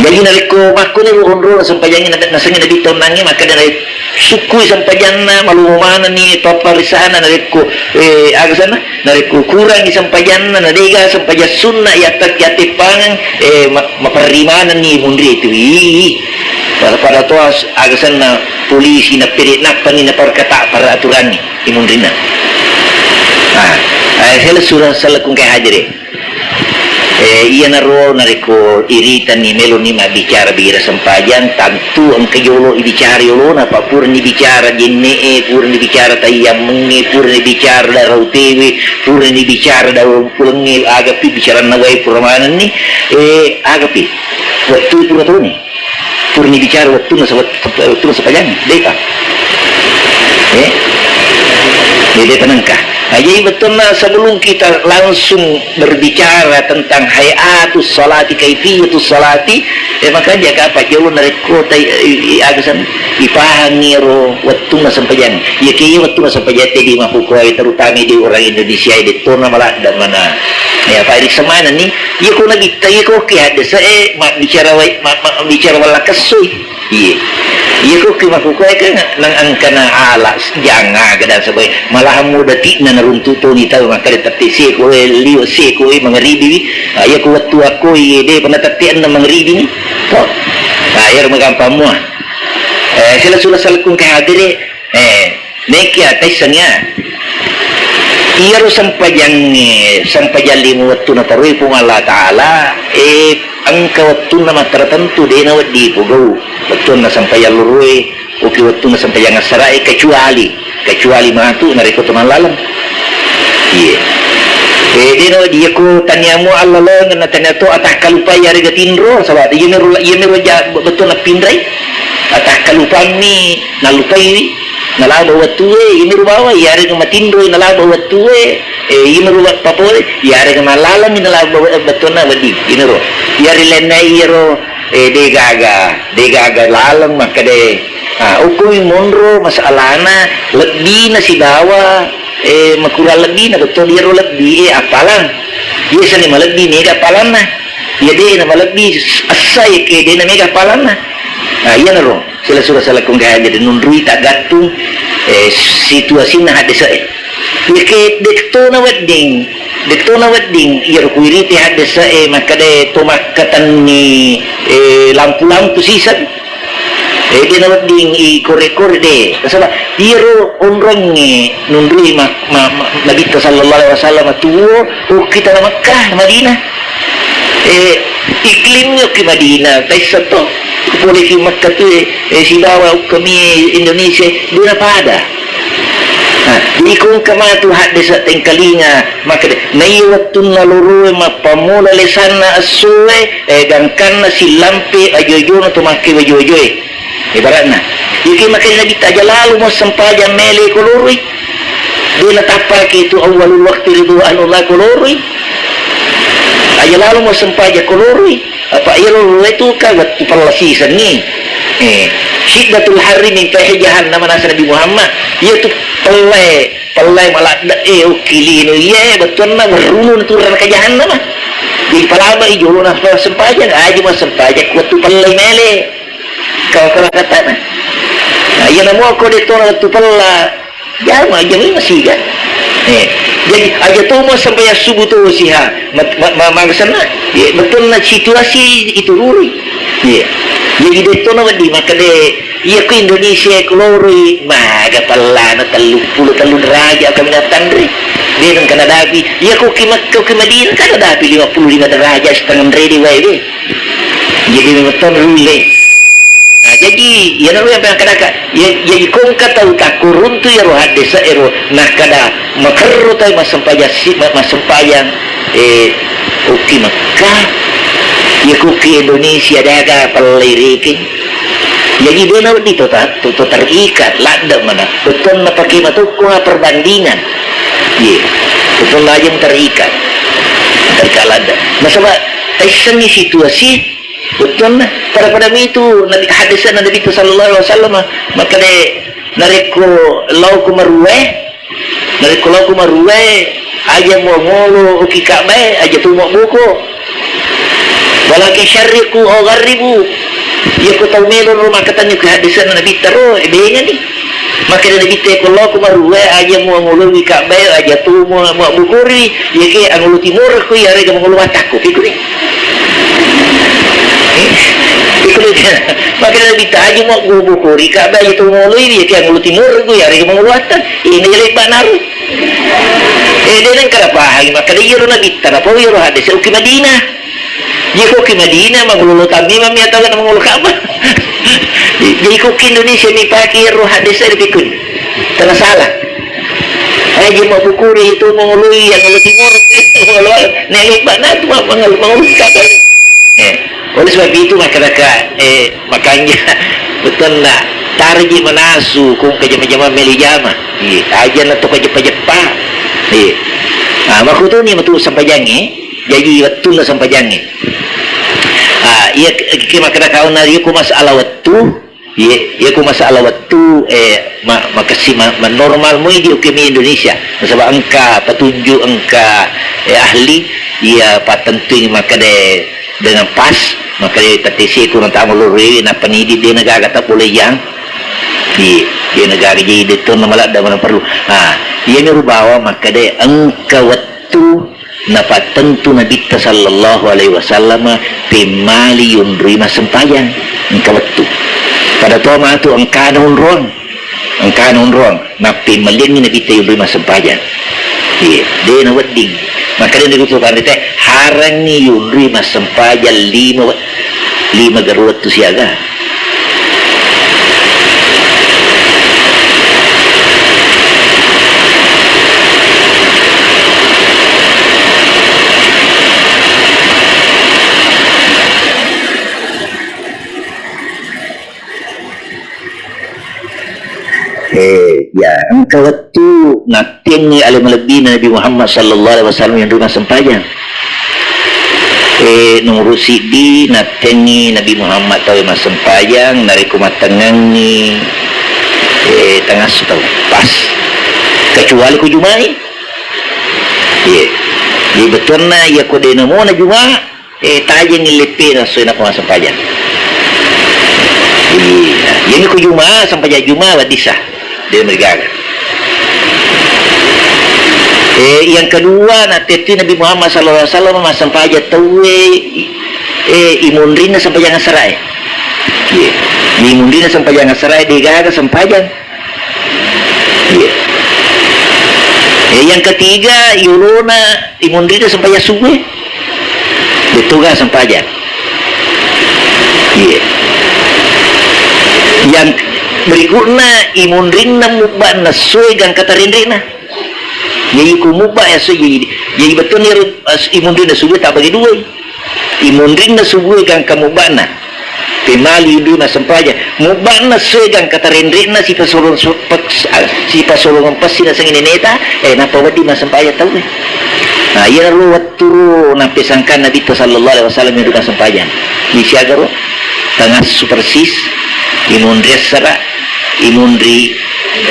Jaji narekko makkoni ro onrona sempajangnge na-, nasengnge nabitta onnangnge, makkeda na sukkui sempajanna, malumo manenni papparisana narekko, eh, aga sana, narekko kurangi sempajanna, na dega sempajang sunna, yatta-, yatteppangeng, eh, ma-, maperri manenni munri itu. Ih, pada, pada toa s-, aga sanna polisi napede nappani naparkata peraturanni imunrinna. Nah, eh, sela surah salakung ke hajere. Eh, iyanaro narekko iritanni meloni mabbicara bira sempajang, tantu engka jolo ibicara yolona, apa purani bicara jenne'e, purani bicara tayyammengnge, purani bicara darau tewe, purani bicara daung pulengnge, agapi bicaranna wae pura manenni, eh, agapi. Wettu pura toni. Purani bicara wettunna sewet-, wettunna sempajangnge, de'pa. Eh? De-, de'pa nengka. Nah, jadi bettuanna sebelum kita langsung berbicara tentang hayatus salati, kaifiyatus salati, eh, makanya jaga apa jolo narekko tai, i-, i-, aga san, ipahangi ro wettunna sempajang. Iya ke iya wettunna sempajang te di mapukuai, terutama di orang Indonesia, de tona maladda mana. Ya, Pak Erik semana ni, iya ko nabitta, iya ko ki hadde se, eh, ma-, bicara wai-, ma-, ma-, bicara wala kessui. Iya. Iya ko ki makukuai kan nang angkana ala, janga gadang sebagai malahan muda tikna naruntu toni tau makkada tette seko, eh, liwa seko, eh, mangaribi wi. Ah, iya ko wettu akko, iya de pernah tette enna mangaribi ni. To. Ah, iya rumah gampang mua. Eh, sila sula salkung ke hadere. Eh, Nekia taissengngi ya. Iyaro sempajangnge, sempajang lima wettu nataroi Puang Allah Ta'ala, eh, engka wettunna mattara tentu, de nawedding pogau. Wettunna sempajang loroe, oki wettunna sempajang assarae, kecuali, kecuali matu narekko tonang laleng. Iya. Eh, de nawedding, iya ko taniamu allaleng, na tania to atakkalupai yarega tinro, saba iyamiro, iyamiro ja-, bettunna pinrai. Atakkalupammi nallupaiwi, nalaba wettue, iyamiru bawang, iyarega matinroi nalaba wettue, eh, iyamiru wa-, papole, iyarega mallalengmi nalaba we-, bettuanna wedding, iyamiru. Iyari lainna iyaro, eh, degaga, degaga laleng makkeda, ah, okkomi monro masalana lebbina sibawa, eh, makurang lebbina, bettuanna iyaro lebbi, eh, appalang. Biasani malebbi mega appalanna. Iya de na malebbi essa, iya ke de na mega appalanna. Nah, iyanaro. Sila sura salakung ke hadere nunrui taggattung, eh, situasinna haddese'e. Yake dektona wedding, dektona wedding, iyaro kuiriti haddese'e, makkada to makkatenni, eh, lampu-lampu siseng. Eh, de' nawedding i kore-kore de'. Nasaba iyaro onrongnge nunrui ma-, ma-, ma-, Nabitta sallallahu alaihi wasallam tuwo, okki tana Mekkah, Madinah. Eh, iklimnya okki Madinah, taissa to. Pole ki Mekkah tu, eh, eh, sibawa ukkami Indonesia, de' napada. Nah, jadi ko engka matu haddesa tengkalinga, makkeda, naiya wettunna loroe mappammula lesanna essoe, eh, gangkanna sillampe ajo-ajona to makke wajo-wajoe. Ibaratna, iyaki makkeda Nabitta, aja lalo muassempajang mele ko loroi. De' natappaki tu awwalul waktu ridwanullah ko loroi. Aja lalo muassempajang ko loroi. Apa iyaro loroi tu ka wettu pella sisengngi. Eh, syiddatul harri min faihi jahannam, naseng Nabi Muhammad. Iya tu pellai, pellai maladde e, okki lino iya, bettuanna merrunu naturang ke jahannam. Jadi palaba i jolo na sempajang, aja muassempajang ko wettu pellai mele. Kau kala katana. Nah, iya namo ko de' tona wettu pella. Jama, jama masiga. Eh, jadi aja to muassempajang subuh to siha. Ma-, ma-, ma-, makasana. Iya, bettuanna situasi itu ruri. Iya. Jadi de' tona wedding makkeda, iya ko Indonesia ko loroi, maga pellana telluppulo tellu derajat kami natanre. De' nengka nadapi. Iya ko ki Mekkah, ko ki Madinah, kan nadapi lima puluh lima derajat setengah rede wae de'. Jadi memang to rulle. Nah, jadi, iyanaro yang pernah kadaka, ya, jadi ko engka tau takkuruntu iyaro haddesa ero, nakkada makerro tau massempajang si-, ma-, massempajang, eh, okki Mekkah, iya ko ki Indonesia daga pellai rekeng. Jadi de' nawedding to ta-, to, to terikat, ladde mana. Bettuanna pake matokko perbandingan. Iya. Bettuanna aja terikat. Terikat ladde. Nasaba taissengngi situasi, bettuanna, pada-pada mitu Nabi, haddesanna Nabitta sallallahu alaihi wasallam, makkeda, narekko lao ko maruwae, narekko lao ko maruwae, aja muangolo okki Ka'bae, aja to muabboko. Walakin syarriqu aw gharribu. Iya ko tau melo ro makkatenni ko haddesanna Nabitta ro, e, bengani. Makkeda Nabitta, ko lao ko maruwae, aja muangoloi Ka'bae, aja to mua-, muabbokori, iyake angolo timoro ko, iyarega mangolo wattakko, pikuni. Pikuni. Makkeda Nabitta, aja muabbokori Ka'bae, aja to muangoloi, iyake angolo timoro ko, iyarega mangolo watta. Ini lebba naru. Eh, de' nengka napahangi, makkeda iyaro Nabitta, napau iyaro haddesa okki Madinah. Jadi ko ki Madinah, mangolo tammi mami atau na mangolo Ka'bah. Jadi ko ki Indonesia mi pake ro haddesa ri pikun. Tena salah. Eh, jadi mau bukuri itu mangoloi yang mangolo timur, mangolo, nenek bana tu mangolo, mangolo Ka'bah. Eh, oleh sebab itu masyarakat, eh, makanya betul ndak tarji manasu kung ke jama-jama meli jama. Iya, aja na to ke jepa-jepa. Iya. Nah, makutuni matu sampajangi. Jaji wettunna sampajangnge. Ah, iya, ke, ke makkeda kauna, iya ku masalah wettu, iya, iya ku masalah wettu, eh, ma-, makessi ma-, manormal moi di okemi Indonesia. Nasaba engka petunjuk, engka, eh, ahli, iya pattentui makkeda dengan pas, makkeda tatesi ku natama loroi, nappa nidi de negaga tak boleh jang. Di, de negaga jadi de tonna maladda mana perlu. Ah, iya mi rubawa makkeda engka wettu napattentu Nabitta sallallahu alaihi wasallam pemmali yonroi massempajang engka wettu. Pada to matu engkana onroang, engkana onroang, nappemmaliangngi Nabitta yonroi massempajang. Iya, de nawedding. Makkeda Nabitta kanre te, harangngi yonroi massempajang lima we-, lima garo wettu siaga. Eh, ya, engka wettu nattiangngi ale malebbina Nabi Muhammad sallallahu alaihi wasallam yang rumah sempajang. Eh, nomor siddi, nattengngi Nabi Muhammad tauwe massempajang, narekko mattengngangngi, eh, tengasso tau. Pas. Kecuali ko Juma'i. Iya. Jadi bettuanna, iya ko de namona Juma, eh, tajengngi leppena, so, nappa massempajang. Iya. Jadi ko Juma, sempajang Juma, weddissa. De' merigaga. Eh, yang kedua, nattettui Nabi Muhammad sallallahu alaihi wasallam massempajang tauwe, eh, imunrinna sempajang asarae. Iya. Di munrinna sempajang assarae de gaga sempajang. Iya. Eh, yang ketiga, yolona imunrinna sempajang subuh. De toga sempajang. Iya. Yang berikutnya, imunrinna mubba'na sue gangka tarenrena. Jadi ku mubba ya sue, jadi, jadi betul ni, eh, imunrinna subuh tak bagi dua. Imunrinna subuh gangka mubba'na. Pemali dua massempajang. Mubba'na sue gangka tarenrena sipasolong su-, pek-, sipasolongan passi naseng neneta, eh, napa wedding massempajang tau, eh. Nah, iya ro Turu nappesangkan Nabitta sallallahu alaihi wasallam imunri massempajang. Di siaga ro? Tangassu persis, imunri assara, imunri,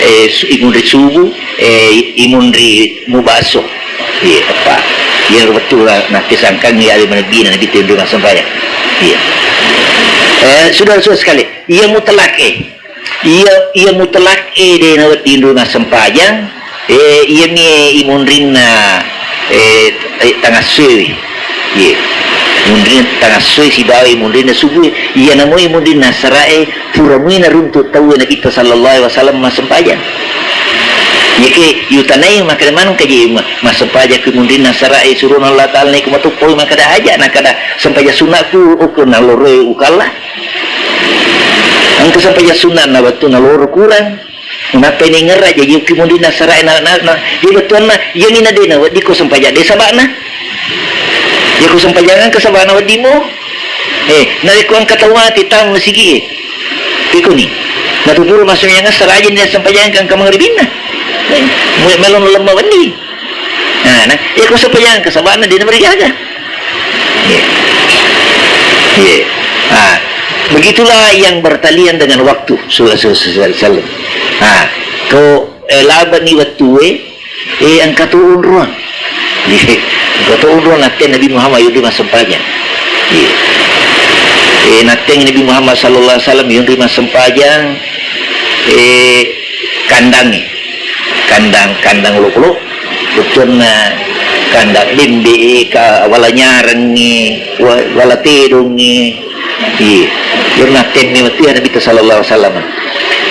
eh, su-, imunri subuh, eh, imunri mubasso. Iya, apa? Iya, betul lah. Nappesangkan iya, ada menebbina Nabitta imunri massempajang. Iya. Eh, sudah, sudah sekali. Iya mutlak, eh. Iya, iya mutlak e de nawedding imunri massempajang, eh, iyami imunrinna, eh, eh, tangassuewi. Iye. Imunrinna tangassue sibawa imunrinna subuh. Iya namo imunrinna assarae pura mui naruntu tauwe Nabitta sallallahu alaihi wasallam massempajang. Yake yutanai makkeda maneng kaje ma-, massempajang ku imunrinna assarae surona Allah Ta'ala naiku matoppo makkeda aja, nakkeda sempajang sunnaku okko naloroi ukalla. Engka sempajang sunna'na wettu naloro kurang. Nappai ningerra jaji uki munrinna sarae na, na, na, jadi bettuanna, iyami na de naweddiko sempajang de saba'na. Yako sempajangangka saba'na weddimmo. Eh, narekko engka tau mati tang masigi e. Pikuni. Natupuru massumayang assara aja ni sempajangangka mangribinna. Eh, mulai melon lemma wedding. Nah, nah, ya, ko sempajang ke sabana dia berijaga. Iya. Iya. Ah, begitulah yang bertalian dengan waktu, Rasulullah sallallahu alaihi wasallam. Ah, ko, eh, labani wettue, eh, engka tu onroang. Iya. Engka tu onroang natte Nabi Muhammad yuddi massempajang. Iya. Eh, natte Nabi Muhammad sallallahu alaihi wasallam yuddi massempajang, eh, kandangi. Kandang, kandang olokolo, bettuanna kandang bembe e, ka, wala nyarengnge, wa-, wala tedongnge. Iya. Iyaro nattemme wettu iya Nabitta sallallahu alaihi wasallam.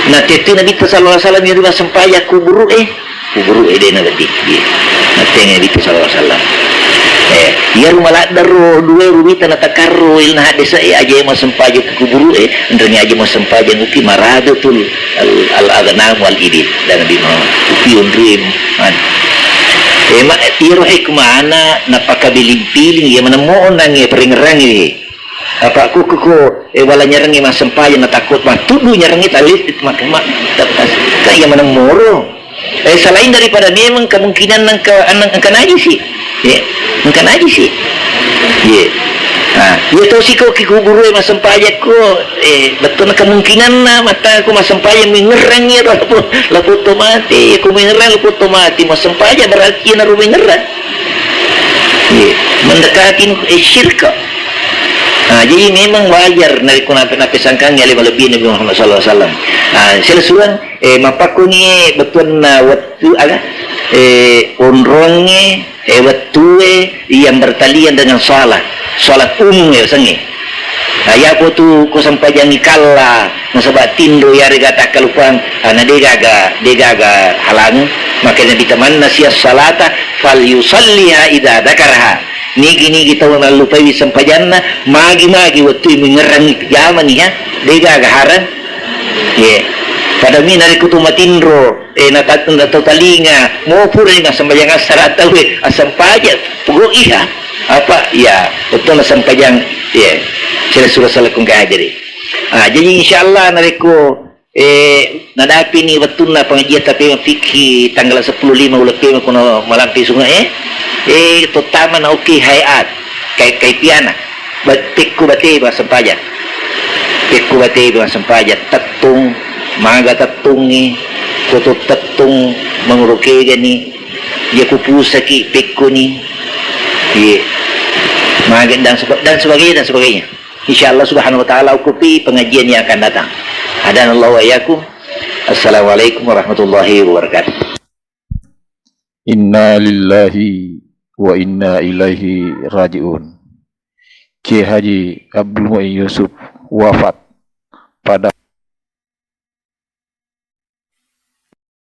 Nattette Nabitta sallallahu alaihi wasallam iyaro massempajang kuburu e. Kuburu e de nawedding. Iya. Nattemme Nabitta sallallahu alaihi wasallam. Eh, iyaro maladdaro dua ruwita natakarro ilna haddesa e aja massempajang kuburu e, enrengngi aja massempajang uki marabetul al, al aghnam wal ibil, dan Nabi Muhammad. Uki onroi man. Eh, ma, iyaro hikmahna napakabiling-piling, iya manemmo onnangnge parengngerangnge. Apa ku, ku, ku, eh, wala nyarengnge massempajang natakko matuddu nyarengnge talit, mak, mak, tak, tak, kan iya manemmoro. Eh, selain daripada memang kemungkinan engka, engka najisi. Ya, engka najisi. Ya. Nah, iya to siko ki kuburu e massempajang ko, eh, bettuanna kemungkinanna mattako massempajang mengerang ya to lapo, lapo to mati, ya ko mengerang lapo to mati, massempajang berarti na ro mengerang. Ya, mendekati, eh, syirka. Nah, jadi memang wajar narekko nape-, napesangkangi ale malebbi Nabi Muhammad sallallahu alaihi wasallam. Nah, sila surang Eh, mappakkuni bettuanna wettu, aga? Eh, onrongnge, eh, wettue yang bertalian dengan salat. Salat umum ya, sengnge. Nah, yapo tu ko sempajangi kalla, nasaba tinro yarega takkalupang, ah, na degaga, degaga halang, maka Nabi tamanna sias salata, fal yusalliha idza dzakaraha. Nigi-nigi tau nallupaiwi sempajanna, magi-magi wettui mengerangi jamani ya, degaga harang. Ye. Pada mi narekko tu matinro, eh, nata-, natau talinga, mo pura ni massempajang assara tau, eh, assempajang, pogau iha. Apa? Ya, betul sempajang, ye. Sila surah salakung kahajari. Ah, jadi insyaallah narekko, eh, nadapini wettunna pengajian tapi fikih tanggal sepuluh lima uleppema kono malampe sungai, eh, eh, tottama na oke hayat, kai-, kaipiana. Ba-, pekko bate massempajang. Pekko bate massempajang. Tettung, maga tettungngi, koto tettung, mangurukegani, iya kupusaki, pekkoni, iye, maga dan seba-, dan sebagainya, dan sebagainya. Insya Allah Subhanahu wa Ta'ala ukupi pengajian yang akan datang. Hadanallahu wa iyyakum. Assalamualaikum warahmatullahi wabarakatuh. Inna lillahi wa inna ilaihi raji'un. Kiai Haji Abdul Muin Yusuf wafat.